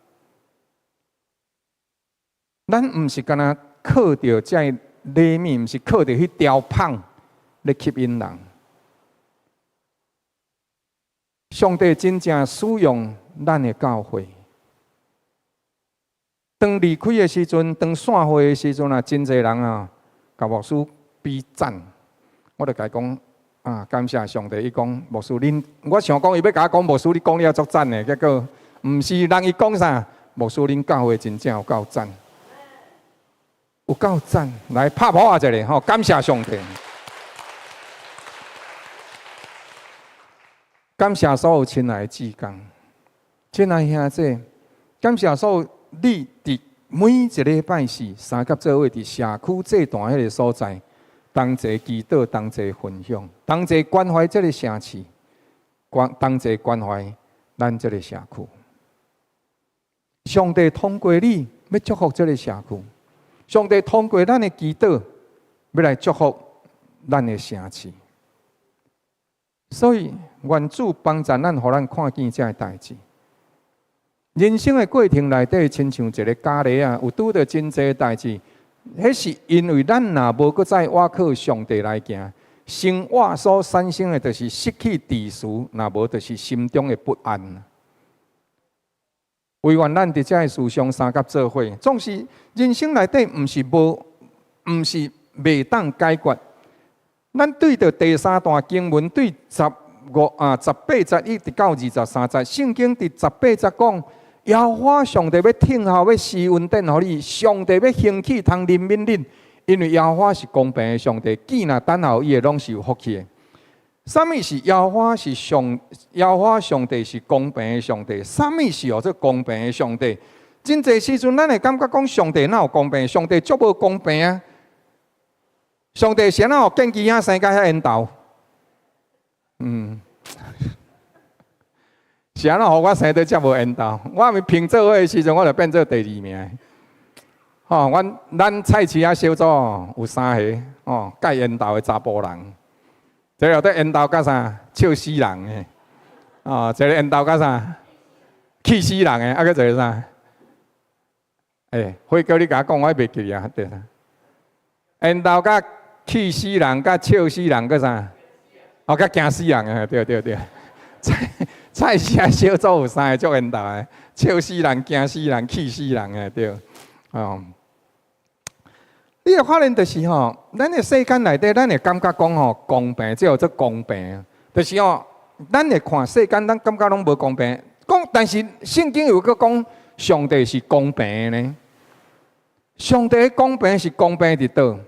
咱毋是干焦靠著這个禮物，毋是靠著彼條麭咧吸引人。上帝真正使用咱的教會。當離開的時陣，當散會的時陣啊，真濟人啊，共牧師比讚。我就共伊講啊，感謝上帝。伊講牧師恁，我想講伊欲共我講牧師，你講了足讚的，結果毋是人伊講啥，牧師恁教會真正有夠讚，有夠讚。來拍鼓仔一下吼，感謝上帝。感謝所有親愛的志工，親愛兄弟，感謝所有你佇每一禮拜四三甲做伙佇社區祭壇彼个所在，同齊祈禱、同齊分享、同齊關懷這个城市，同齊關懷咱這个社區。上帝通過你欲祝福這个社區，上帝通過咱的祈禱欲來祝福咱的城市。所以，願主幫助咱，予咱看見這个代誌。人生的過程內底，親像一个咖喱啊，有拄著真濟代誌。彼是因為咱若無閣再倚靠上帝來行，生活所產生的，就是失去秩序，若無就是心中的不安。惟願咱佇這个事上相佮做伙，總是人生內底毋是無，毋是袂當解決。咱對著第三段經文，對15啊18節一直到23節，聖經佇18節講，耶和華上帝欲聽候，欲施恩典予你，上帝欲興起通憐憫恁，因為耶和華是公平的上帝，見若等候伊的攏是有福氣的。啥物是耶和華是上？耶和華上帝是公平的上帝。啥物是號做公平的上帝？真濟時陣，咱會感覺講上帝哪有公平？上帝足無公平啊！上帝是按怎予建基兄生甲遐緣投？是按怎予我生得遮無緣投？我毋評做伙的時陣，我就變做第二名。吼，阮菜市仔小組有三个吼，蓋緣投的查埔人，一个佇緣投甲啥笑死人的，哦，一个緣投甲啥氣死人的，啊，閣一个啥？欸，輝哥，你共我講，我袂記啊，對啦。緣投甲氣死人，佮笑死人，閣啥？哦，佮驚死人的，對對對。菜市仔小組有三个足緣投的，笑死人、驚死人、氣死人的，對。哦，你會發現就是吼，咱的世間內底，咱會感覺講吼公平，這叫做公平。就是哦，咱會看世間，咱感覺攏無公平。講，但是聖經又閣講，上帝是公平的呢。上帝的公平是公平佇佗？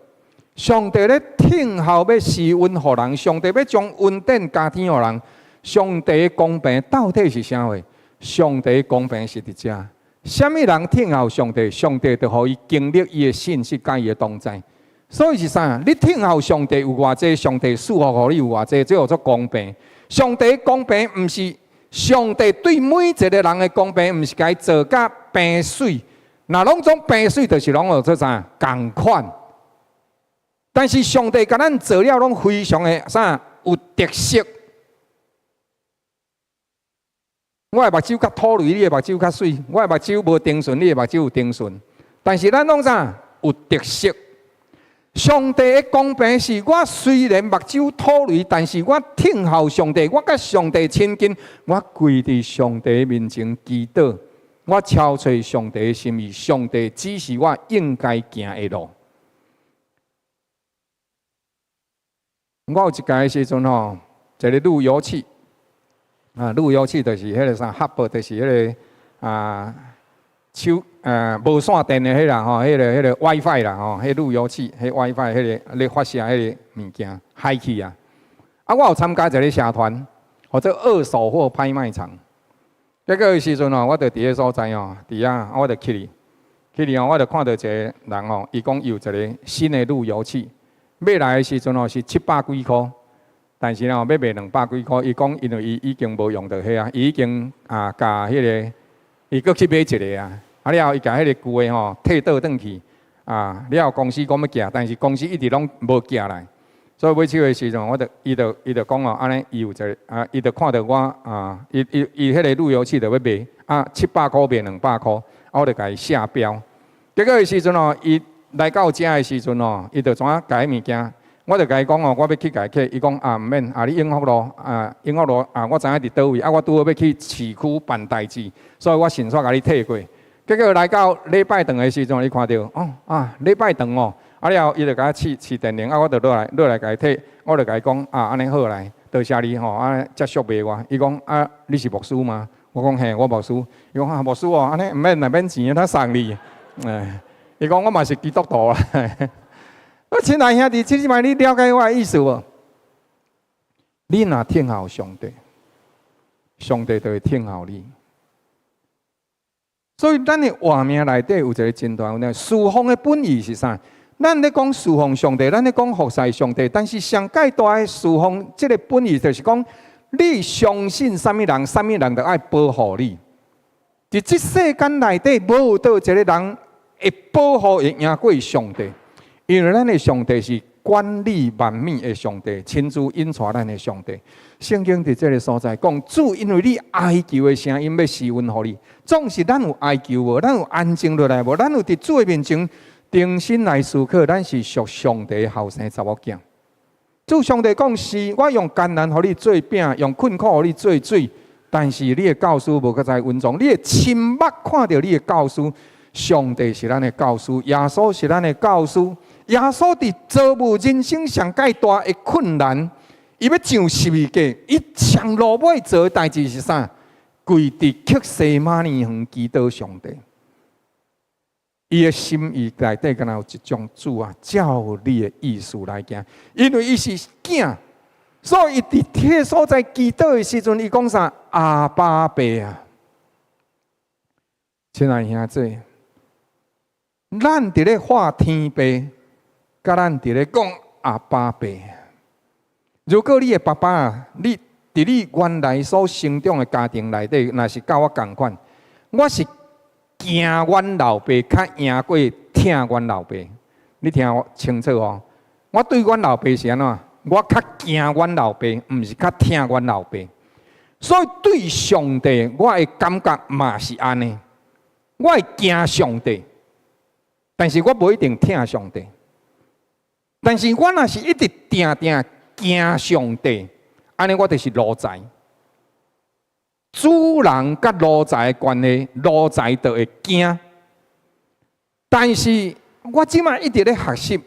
上帝咧聽候欲施恩予人，上帝欲將恩典加添予人。上帝的公平到底是啥貨？上帝的公平是佇遮，啥物人聽候上帝，上帝就予伊經歷伊的信實佮伊的同在。所以是啥？你聽候上帝有偌濟，上帝賜福予你有偌濟，這叫做公平。上帝公平毋是上帝對每一個人的公平，毋是共伊做甲平媠。若攏總平媠，就是攏叫做啥？仝款。但是上帝共咱做了，攏非常的啥？有特色。我的目睭較土雷，你的目睭較媠；我的目睭無丁順，你的目睭有丁順。但是咱攏啥？有特色。上帝的公平是我雖然目睭土雷，但是我聽候上帝，我佮上帝親近，我跪佇上帝面前祈禱，我敲揣上帝的心意，上帝指示我應該行的路。我有一擺的時陣吼，一个路由器啊，路由器就是彼个啥，hub 就是彼个啊。手無線電的彼個吼，彼個 WiFi 啦吼，彼路由器，彼 WiFi 彼個咧發射彼個物件，害去啊！啊，我有參加一个社團，號做二手貨拍賣場。結果彼時陣吼，我就佇彼所在吼，佇遐，我就去哩，去哩吼，我就看著一个人吼，伊講伊有一个新的路由器，買來的時陣吼是七百幾箍，但是吼欲賣兩百幾箍，伊講因為伊已經無用著彼啊，伊已經啊共彼个，伊閣去買一个啊。啊了後，伊共彼个舊的吼退倒轉去，啊了後公司講欲寄，但是公司一直攏無寄來，所以尾手的時陣，我就伊就伊就講哦，按呢伊有一个啊，伊就看著我啊，伊伊伊彼个路由器就欲賣，啊七百箍賣兩百箍，啊我就共伊下標。結果彼時陣哦，伊來到遮的時陣哦，伊就怎啊共彼物件，我就共伊講哦，我欲去共伊摕，伊講啊毋免，啊你永福路啊永福路啊，我知影佇佗位，啊我拄好欲去市區辦代誌，所以我迅速共你退過。結果來到禮拜堂的時陣，伊看著哦啊，禮拜堂哦，啊了後伊就共我試試電鈴，啊我就落來落來共伊退，我就共伊講啊，按呢好來，多謝你吼，啊才俗賣我。伊講啊，你是牧師嗎？我講嘿，我牧師。伊講啊，牧師哦，按呢毋免毋免錢，咱送你。哎，伊講我嘛是基督徒啊。我親愛兄弟，這擺你了解我的意思無？你若聽候上帝，上帝就會聽候你。所以，咱的活命內底有一个真大問題。侍奉的本意是啥？咱咧講侍奉上帝，咱咧講服侍上帝，但是上蓋大的侍奉這个本意就是講，你相信啥物人，啥物人就愛保護你。佇這世間內底，無佗一个人會保護會贏過上帝，因為咱的上帝是管理萬物的上帝，親自引帶咱的上帝。聖經佇這个所在講，主因為你哀求的聲音欲施恩予你，總是咱有哀求無？咱有安靜落來無？咱有佇主的面前定心來思考，咱是屬上帝的後生查某囝。主上帝講是，我用艱難予你做餅，用困苦予你做水，但是你的教師無閣再隱藏，你會親目看著你的教師。上帝是咱的教師，耶穌是咱的教師。耶穌佇遭遇人生上蓋大的困難，伊欲上十字架，伊上落尾做的代誌是啥？跪佇客西馬尼園祈禱上帝。伊的心意內底敢若有一種主啊，照你的意思來行，因為伊是囝，所以伊佇彼个所在祈禱的時陣，伊講啥？阿爸父啊，親愛兄弟，咱佇咧喊天父，佮咱佇咧講阿爸父。如果你的爸爸啊，你佇你原來所成長的家庭內底，若是佮我仝款，我是驚阮老爸較贏過疼阮老爸。你聽我清楚哦。我對阮老爸是按怎？我較驚阮老爸，毋是較疼阮老爸。所以對上帝，我的感覺嘛是按呢。我會驚上帝，但是我無一定疼上帝。但是我若是一直定定驚上帝，按呢我就是奴才。主人佮奴才的關係，奴才就會驚。但是我這擺一直咧學習，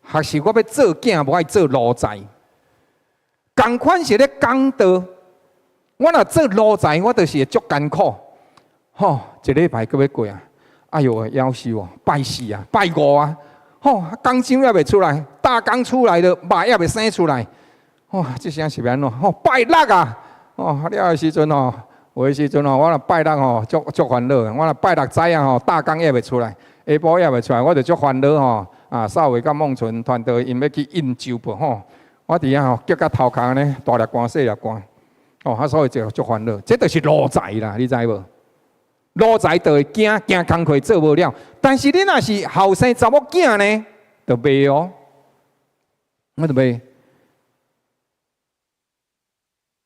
學習我欲做囝，無愛做奴才。仝款是咧講道，我若做奴才，我就是會足艱苦。吼，一禮拜閣欲過啊！哎喲，夭壽哦，拜四啊，拜五啊，吼，工廠猶未出來，大工出來了，肉猶未生出來，哇，這聲是欲按怎？吼，拜六啊，哦，了的時陣吼，有的時陣吼，我若拜六吼，足足煩惱。我若拜六早啊吼，大工猶未出來，下晡猶未出來，我就足煩惱吼。啊，少偉佮孟純團隊𪜶欲去印周報吼，我佇遐吼，激甲頭殼按呢，大粒汗細粒汗，哦，啊，所以就足煩惱。這就是奴才啦，你知無？奴才就會驚驚工課做無了，但是你若是後生查某囝呢，就袂哦，我就袂。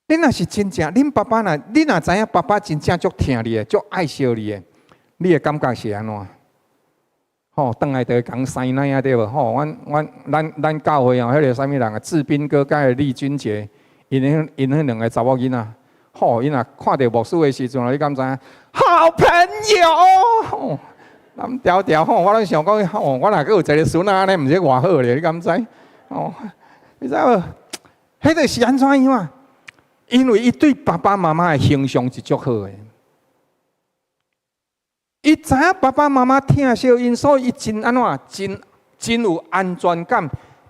你若是真正，恁爸爸若，你若知影爸爸真正足疼你的，足愛惜你的，你的感覺是按怎？吼，轉來就會共師奶啊，對無？吼，阮阮咱咱教會哦，彼个啥物人啊，志斌哥佮李俊杰，𪜶彼𪜶彼兩个查某囡仔，吼，𪜶若看著牧師的時陣，你敢知影？好朋友，咱條條吼，我攏想講，吼，我若閣有一个孫仔按呢，毋知偌好咧，你敢知？哦，你知無？彼个是按怎樣啊？因為伊對爸爸媽媽的形象是足好的。伊知影爸爸媽媽疼惜𪜶，所以伊真按怎，真真有安全感。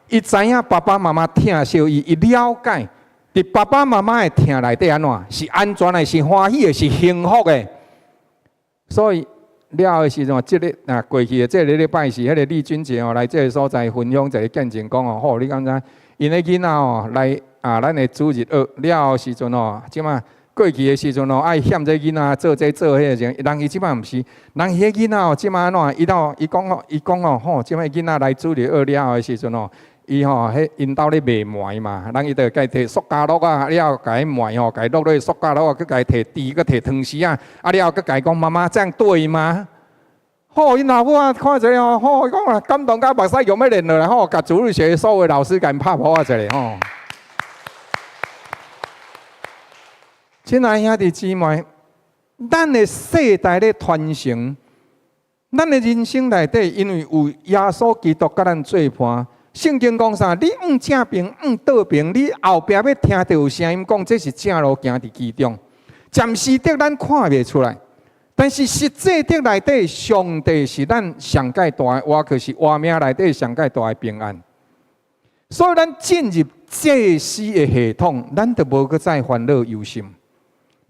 伊知影爸爸媽媽疼惜伊，伊了解，佇爸爸媽媽的疼內底按怎，是安全的，是歡喜的，是幸福的。所以了的時陣，這个啊過去的這个禮拜是彼个李俊杰哦來這个所在分享一个見證，講哦，吼，你敢知？𪜶的囡仔哦來啊，咱的主日學了的時陣哦，這馬過去的時陣哦，愛嫌這囡仔做這做彼個時陣，人伊這馬毋是，人伊彼囡仔哦，這馬按怎？伊到伊講哦，伊講哦，吼，這馬囡仔來主日學了的時陣哦，伊吼，彼𪜶兜咧賣糜嘛，人伊就共提塑膠罌仔，了後共彼糜吼，共落落塑膠罌仔，閣共提甜，閣提湯匙仔，啊了後閣共伊講媽媽這樣對嗎？吼，𪜶老母啊，看一下吼，吼，伊講啊，感動甲目屎用欲連落來吼，共主日學所有老師共𪜶拍噗仔一下吼。親愛兄弟姊妹，咱的世代咧傳承，咱的人生內底，因為有耶穌基督佮咱做伴。聖經講啥？你往正爿，往倒爿，你後壁欲聽著有聲音講，這是正路，行佇其中。暫時的咱看袂出來，但是實際的內底，上帝是咱上蓋大的，活，就是活命內底上蓋大的平安。所以咱進入祭司的系統，咱就無閣再煩惱憂心。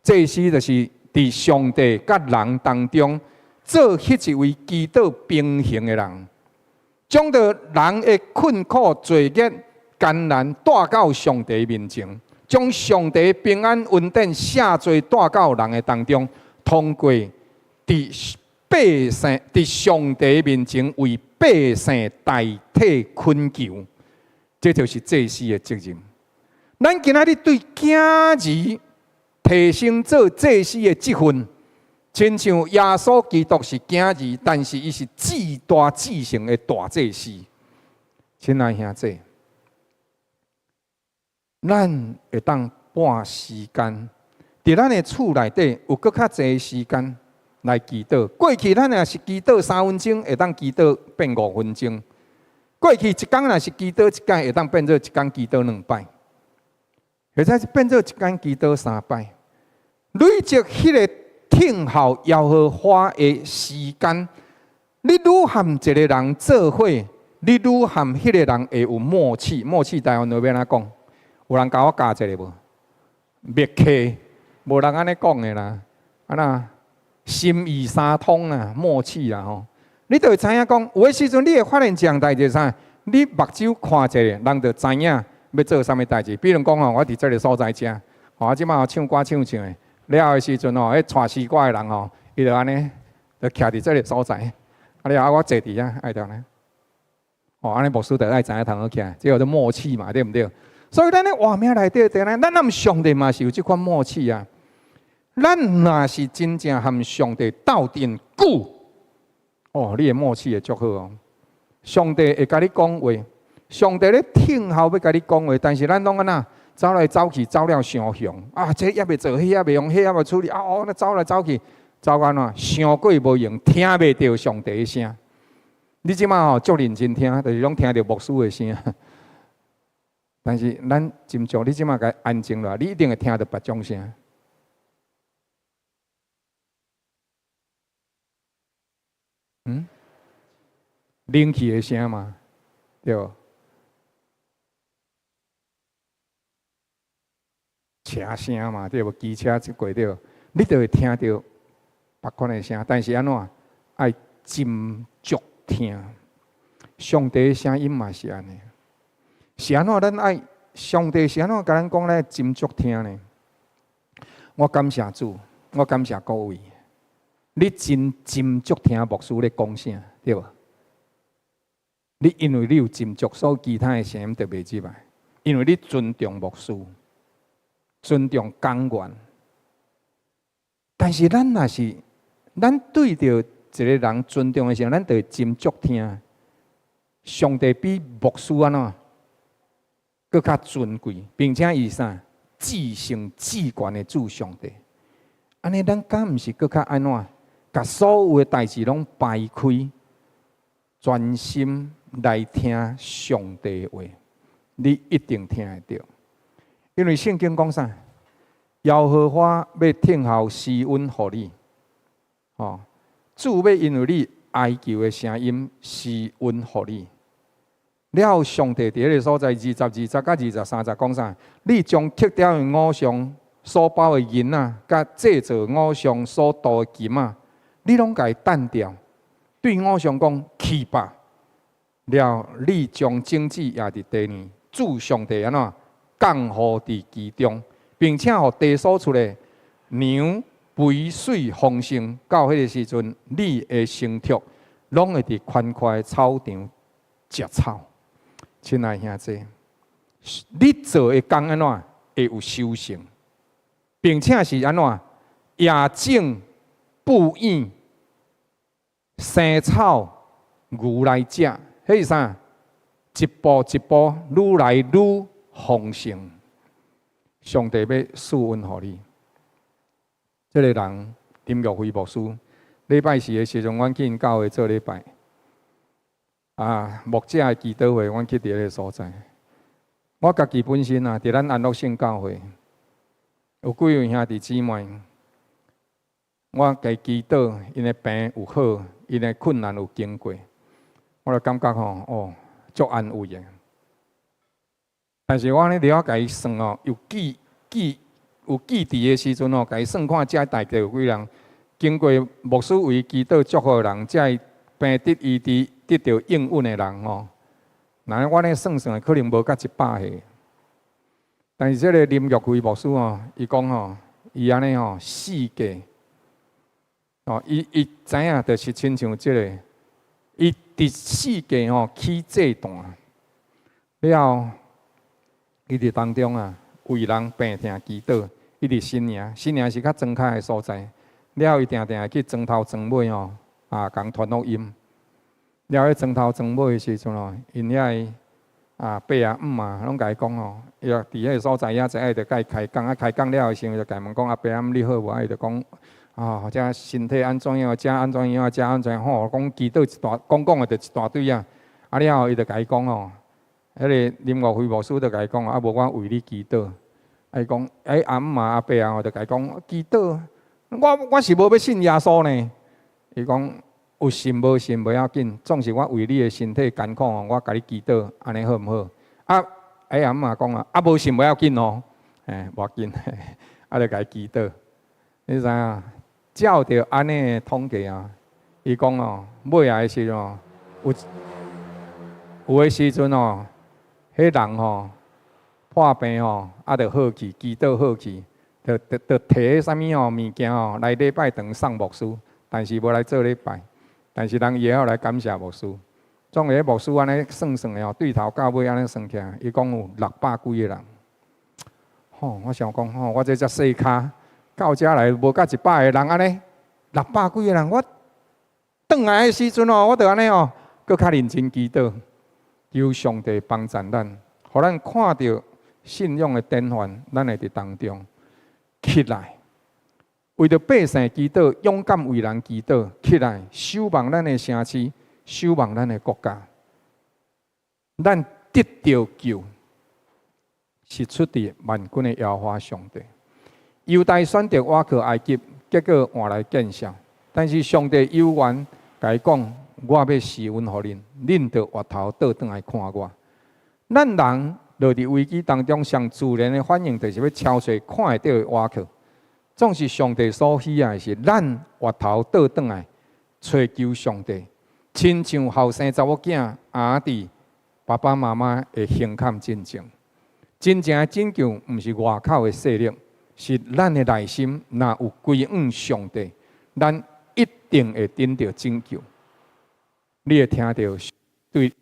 祭司就是佇上帝佮人當中做彼一位祈禱平衡的人，將著人的困苦、罪孽、艱難帶到上帝面前，將上帝平安恩典赦罪帶到人的當中，通過佇百姓佇上帝面前為百姓代替懇求，這就是祭司的責任。咱今仔日對囝兒提升做祭司的職分，親像耶穌基督是囝兒，但是伊是至大至聖的大祭司。親愛兄弟，咱會當撥時間，佇咱的厝內底有閣較濟時間來祈禱。過去咱若是祈禱3分鐘，會當祈禱變5分鐘；過去一工若是祈禱一擺，會當變做一工祈禱兩擺，或者是變做一工祈禱三擺。累積彼个聽候耶和華的時間，你愈和一个人做伙，你愈和彼个人會有默契。默契台灣話欲按怎講？有人共我教一下無？默契，無人按呢講的啦。啊那心意相通啦，默契啦吼。你就會知影講，有的時陣你會發現一項代誌啥？你目睭看一下，人就知影欲做啥物代誌。比如講吼，我佇這个所在遮，吼，啊，這擺唱歌唱唱的，了的時陣吼，彼帶西瓜的人吼，伊就按呢，就徛佇這个所在，啊了後我坐佇遐，愛著按呢，吼，按呢牧師就愛知影通好徛，這叫做默契嘛，對毋對？所以咱咧活命內底，咱咱和上帝嘛是有這款默契啊。咱若是真正和上帝鬥陣久，哦，你的默契會足好哦。上帝會共你講話，上帝咧聽候欲共你講話，但是咱攏按怎走來走去，走了傷雄啊！這猶未做，彼猶未用，彼猶未處理啊！哦，那走來走去，走按怎？傷過無閒，聽袂著上帝的聲。你這馬吼足認真聽，就是攏聽著牧師的聲。但是咱斟酌，你這馬共安靜落來，你一定會聽著別種聲。嗯？冷氣的聲嘛，對無？車聲嘛，對無？機車一過對，你就會聽著別款的聲。但是按怎？愛斟酌聽，上帝的聲音嘛是按呢。是按怎？咱愛上帝是按怎共咱講咧？斟酌聽呢？我感謝主，我感謝各位。你真斟酌聽牧師咧講啥，對無？你因為你有斟酌，所以其他的聲音就袂入來。因為你尊重牧師，尊重講員。但是咱若是咱對著一個人尊重的時候，咱就會斟酌聽。上帝比牧師按怎？閣較尊貴，並且伊啥？至聖至懸的主上帝。按呢，咱敢毋是閣較按怎？共所有的代誌攏排開，專心來聽上帝話，你一定聽會著。因為聖經講啥？耶和華欲聽候施恩予你，哦，主欲因為你哀求的聲音施恩予你。了後，上帝佇彼个所在，22節佮23節講啥？你將刻雕的偶像所包的銀仔，佮製造偶像所鍍的金仔，你攏共伊擲掉，對偶像講去吧。了後，你將種子也佇地裡，主上帝按怎降雨佇其中，並且予地所出的糧肥水豐盛。到彼个時陣，你的牲畜攏會佇寬闊的草場食草。親愛兄弟，你做的工按怎會有收成，並且是按怎野種布糞生草牛來食，彼是啥？一步一步愈來愈豐盛。上帝欲賜恩予你。這个人林玉輝牧師，禮拜四的時陣，阮去𪜶教會做禮拜。啊，牧者的祈禱會，阮去佇彼个所在。我家己本身啊，佇咱安樂聖教會有幾位兄弟姊妹，我共祈禱，𪜶的病有好，𪜶的困難有經過，我就感覺吼，哦，足安慰的。但是我按呢了共伊算哦，有記記有記佇的時陣哦，共伊算看，遮大概有幾人經過牧師為祈禱祝福的人，遮病得醫治、得著應允的人吼。若我咧算算，可能無到100個。但是這个林玉輝牧師吼，伊講吼，伊按呢吼四界，哦，伊伊知影，就是親像這个，伊佇四界吼起祭壇，了後，伊佇當中啊，為人病痛祈禱，伊佇新營，新營是較莊跤的所在，了後伊定定去莊頭莊尾吼，啊，共傳福音。了彼莊頭莊尾的時陣吼，𪜶遐个啊伯啊姆啊，攏共伊講吼，伊佇彼个所在遐知影，就共伊開講，啊開講了的時陣，就共問講阿伯阿姆你好無？啊伊就講啊，這身體按怎樣，這按怎樣，這按怎樣吼，講祈禱一大，講講的就一大堆啊。啊了後，伊就共伊講吼，彼个林岳輝牧師就共伊講啊，無我為你祈禱。啊伊講，欸阿姆啊阿伯啊，就共伊講祈禱，我我是無欲信耶穌呢。伊講有信無信無要緊，總是我為你的身體艱苦吼，我共你祈禱，按呢好毋好？啊，欸阿姆仔講啊，啊無信無要緊哦，欸無要緊，啊就共伊祈禱。你知影？照著按呢統計啊，伊講哦，尾仔的時陣哦，有有的時陣哦，彼人吼破病吼，啊就好去，祈禱好去，就就就提啥物吼物件吼來禮拜堂送牧師，但是無來做禮拜，但是人會曉來感謝牧師。總個牧師按呢算算的吼，對頭到尾按呢算起來，伊講有600幾個人。吼，我想講吼，我這遮細跤到遮來無到100個人按呢，600幾個人，我轉來的時陣哦，我就按呢哦，閣較認真祈禱，求上帝幫助咱，予咱看著信仰的典範，咱會佇當中起來，為著百姓祈禱，勇敢為人祈禱，起來守望咱的城市，守望咱的國家，咱得著救，是出佇萬軍的耶和華上帝。猶大選擇倚靠埃及，結果換來見笑。但是上帝猶原共伊講：我欲施恩予恁，恁著回頭倒轉來看我。咱人落佇危機當中，上自然的反應就是欲搜尋看會著的倚靠。總是上帝所喜愛的是咱回頭倒轉來揣求上帝，親像後生查某囝倚佇爸爸媽媽的胸坎進前。真正的拯救，毋是外口的勢力，是咱的內心若有歸向上帝，咱一定會得著拯救。你會聽著對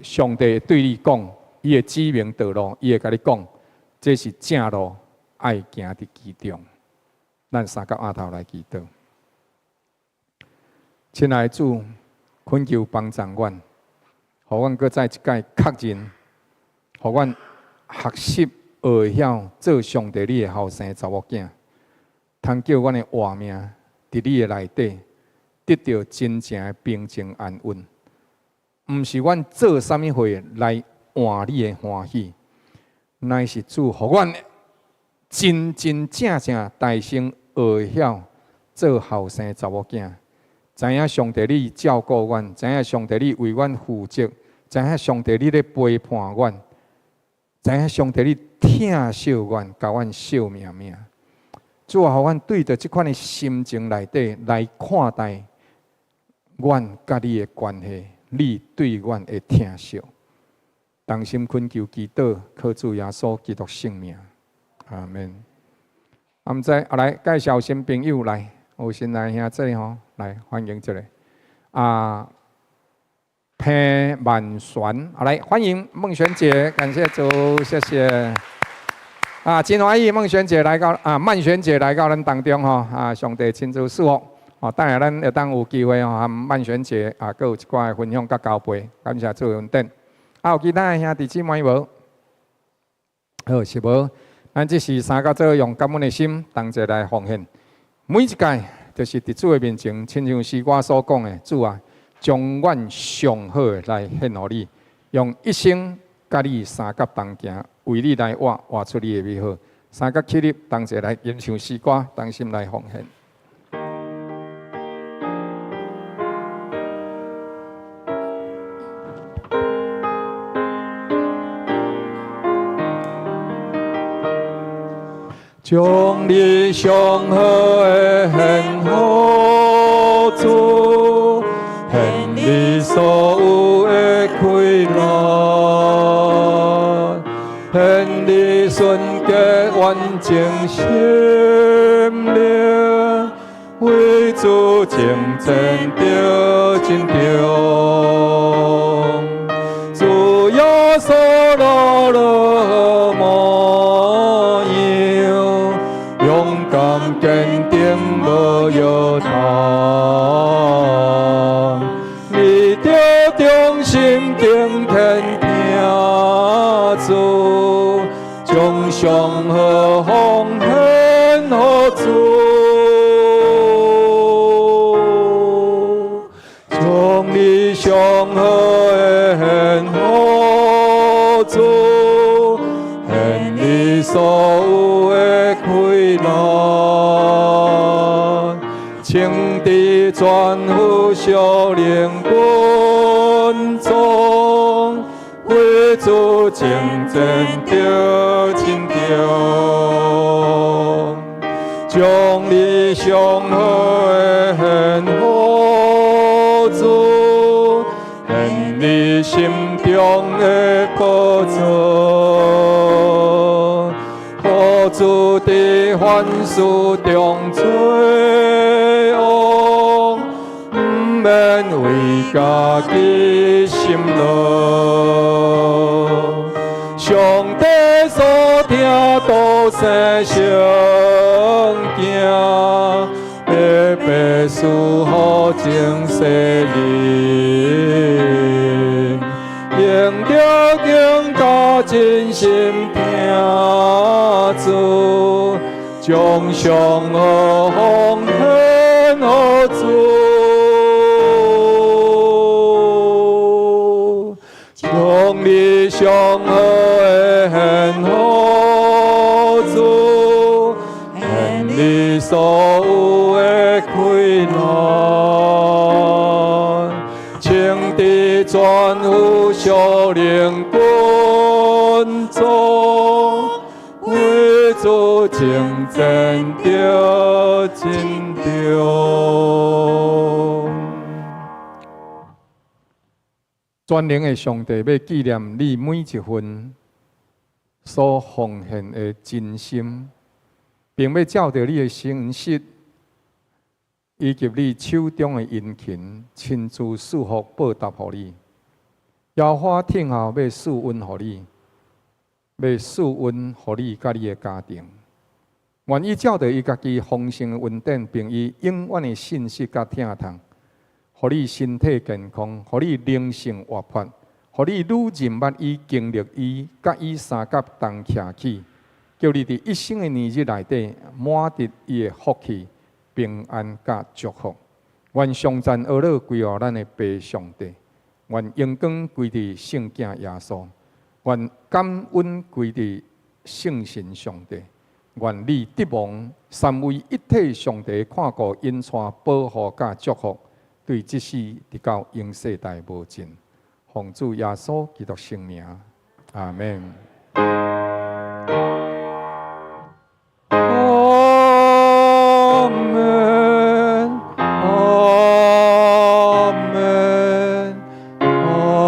上帝對你講，伊會指明道路，伊會共你講，這是正路，愛行佇其中。咱三個阿頭來祈禱，親愛的主，懇求幫助阮，予阮閣再一擺確認，予阮學習學會曉做上帝你的後生查某囝，通叫阮的活命佇你的內底得著真正的平靜安穩，毋是阮做啥物貨來換你的歡喜，乃是主予阮真真正正大聲學會曉做後生查某囝，知影上帝你照顧阮，知影上帝你為阮負責，知影上帝你咧陪伴阮。知影上帝你疼惜阮，共阮惜命命。主啊，予阮對著這款的心情內底來看待阮佮你的關係，你對阮的疼惜。同心懇求祈禱，靠主耶穌基督聖名，阿門。啊，毋知啊，來介紹新朋友來，有新來兄弟吼，來歡迎一下。啊，彭曼璇，來歡迎孟璇姐，感謝主，謝謝。啊，真歡喜孟璇姐來到啊，曼璇姐來到咱當中吼，啊，上帝親自賜福，哦，等下咱會當有機會吼，和曼璇姐啊，閣有一寡的分享佮交陪，感謝主恩典。啊，有其他的兄弟姊妹無？好，是無？咱這是三個做用感恩的心同齊來奉獻。每一屆就是佇主的面前，親像詩歌所講的，主啊，將阮上好的來獻予你，用一生佮你相佮同行，為你來活，活出你的美好。三個起立，同齊來吟唱詩歌，同心來奉獻。將你上好的獻予主，獻你所有的氣力，獻你純潔完整心靈，為主征戰著真忠。主耶穌落落模樣，勇敢堅定無搖動，你著忠心敬虔聽主，將上好奉獻予主，將你上好的獻予主，獻你所有的氣力，穿戴全副屬靈軍裝，為主征戰著真忠，將你上好的獻予主，獻你心中的寶座，予主佇凡事中做王，毋免為家己心勞。上帝所聽道成聖經，白白賜予眾世人，用著更加真心聽主，將上好奉獻予主，將你上好的獻予所有的困難，請佇全副屬靈軍裝，為主征戰著真中。全能的上帝欲紀念你每一份所奉獻的真心，並欲照著你的誠實以及你手中的殷勤，親自賜福報答予你。耶和華聽候欲賜恩予你，欲賜恩予你佮你的家庭。願伊照著伊家己豐盛的恩典，並伊永遠的信實佮疼痛，予你身體健康，予你靈性活潑，予你愈認捌伊、經歷伊，佮伊相佮同徛起，叫你佇一生的年日內底滿得伊的福氣、平安佮祝福。願頌讚呵咾歸予咱的父上帝，願榮光歸佇聖囝耶穌，願感恩歸佇聖神上帝。願你得蒙三位一體上帝看顧、引帶、保護佮祝福，對這世直到永世代無盡。奉主耶穌基督聖名，阿門。阿門，阿門，阿門。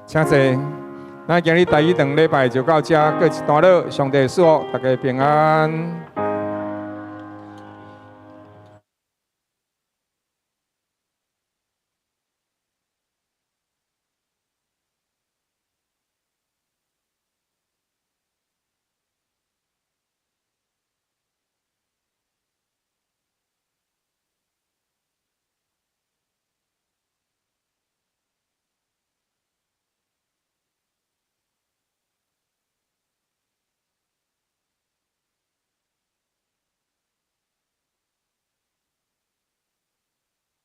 請坐。咱今日第一堂禮拜就到這，告一段落。上帝賜福，大家平安。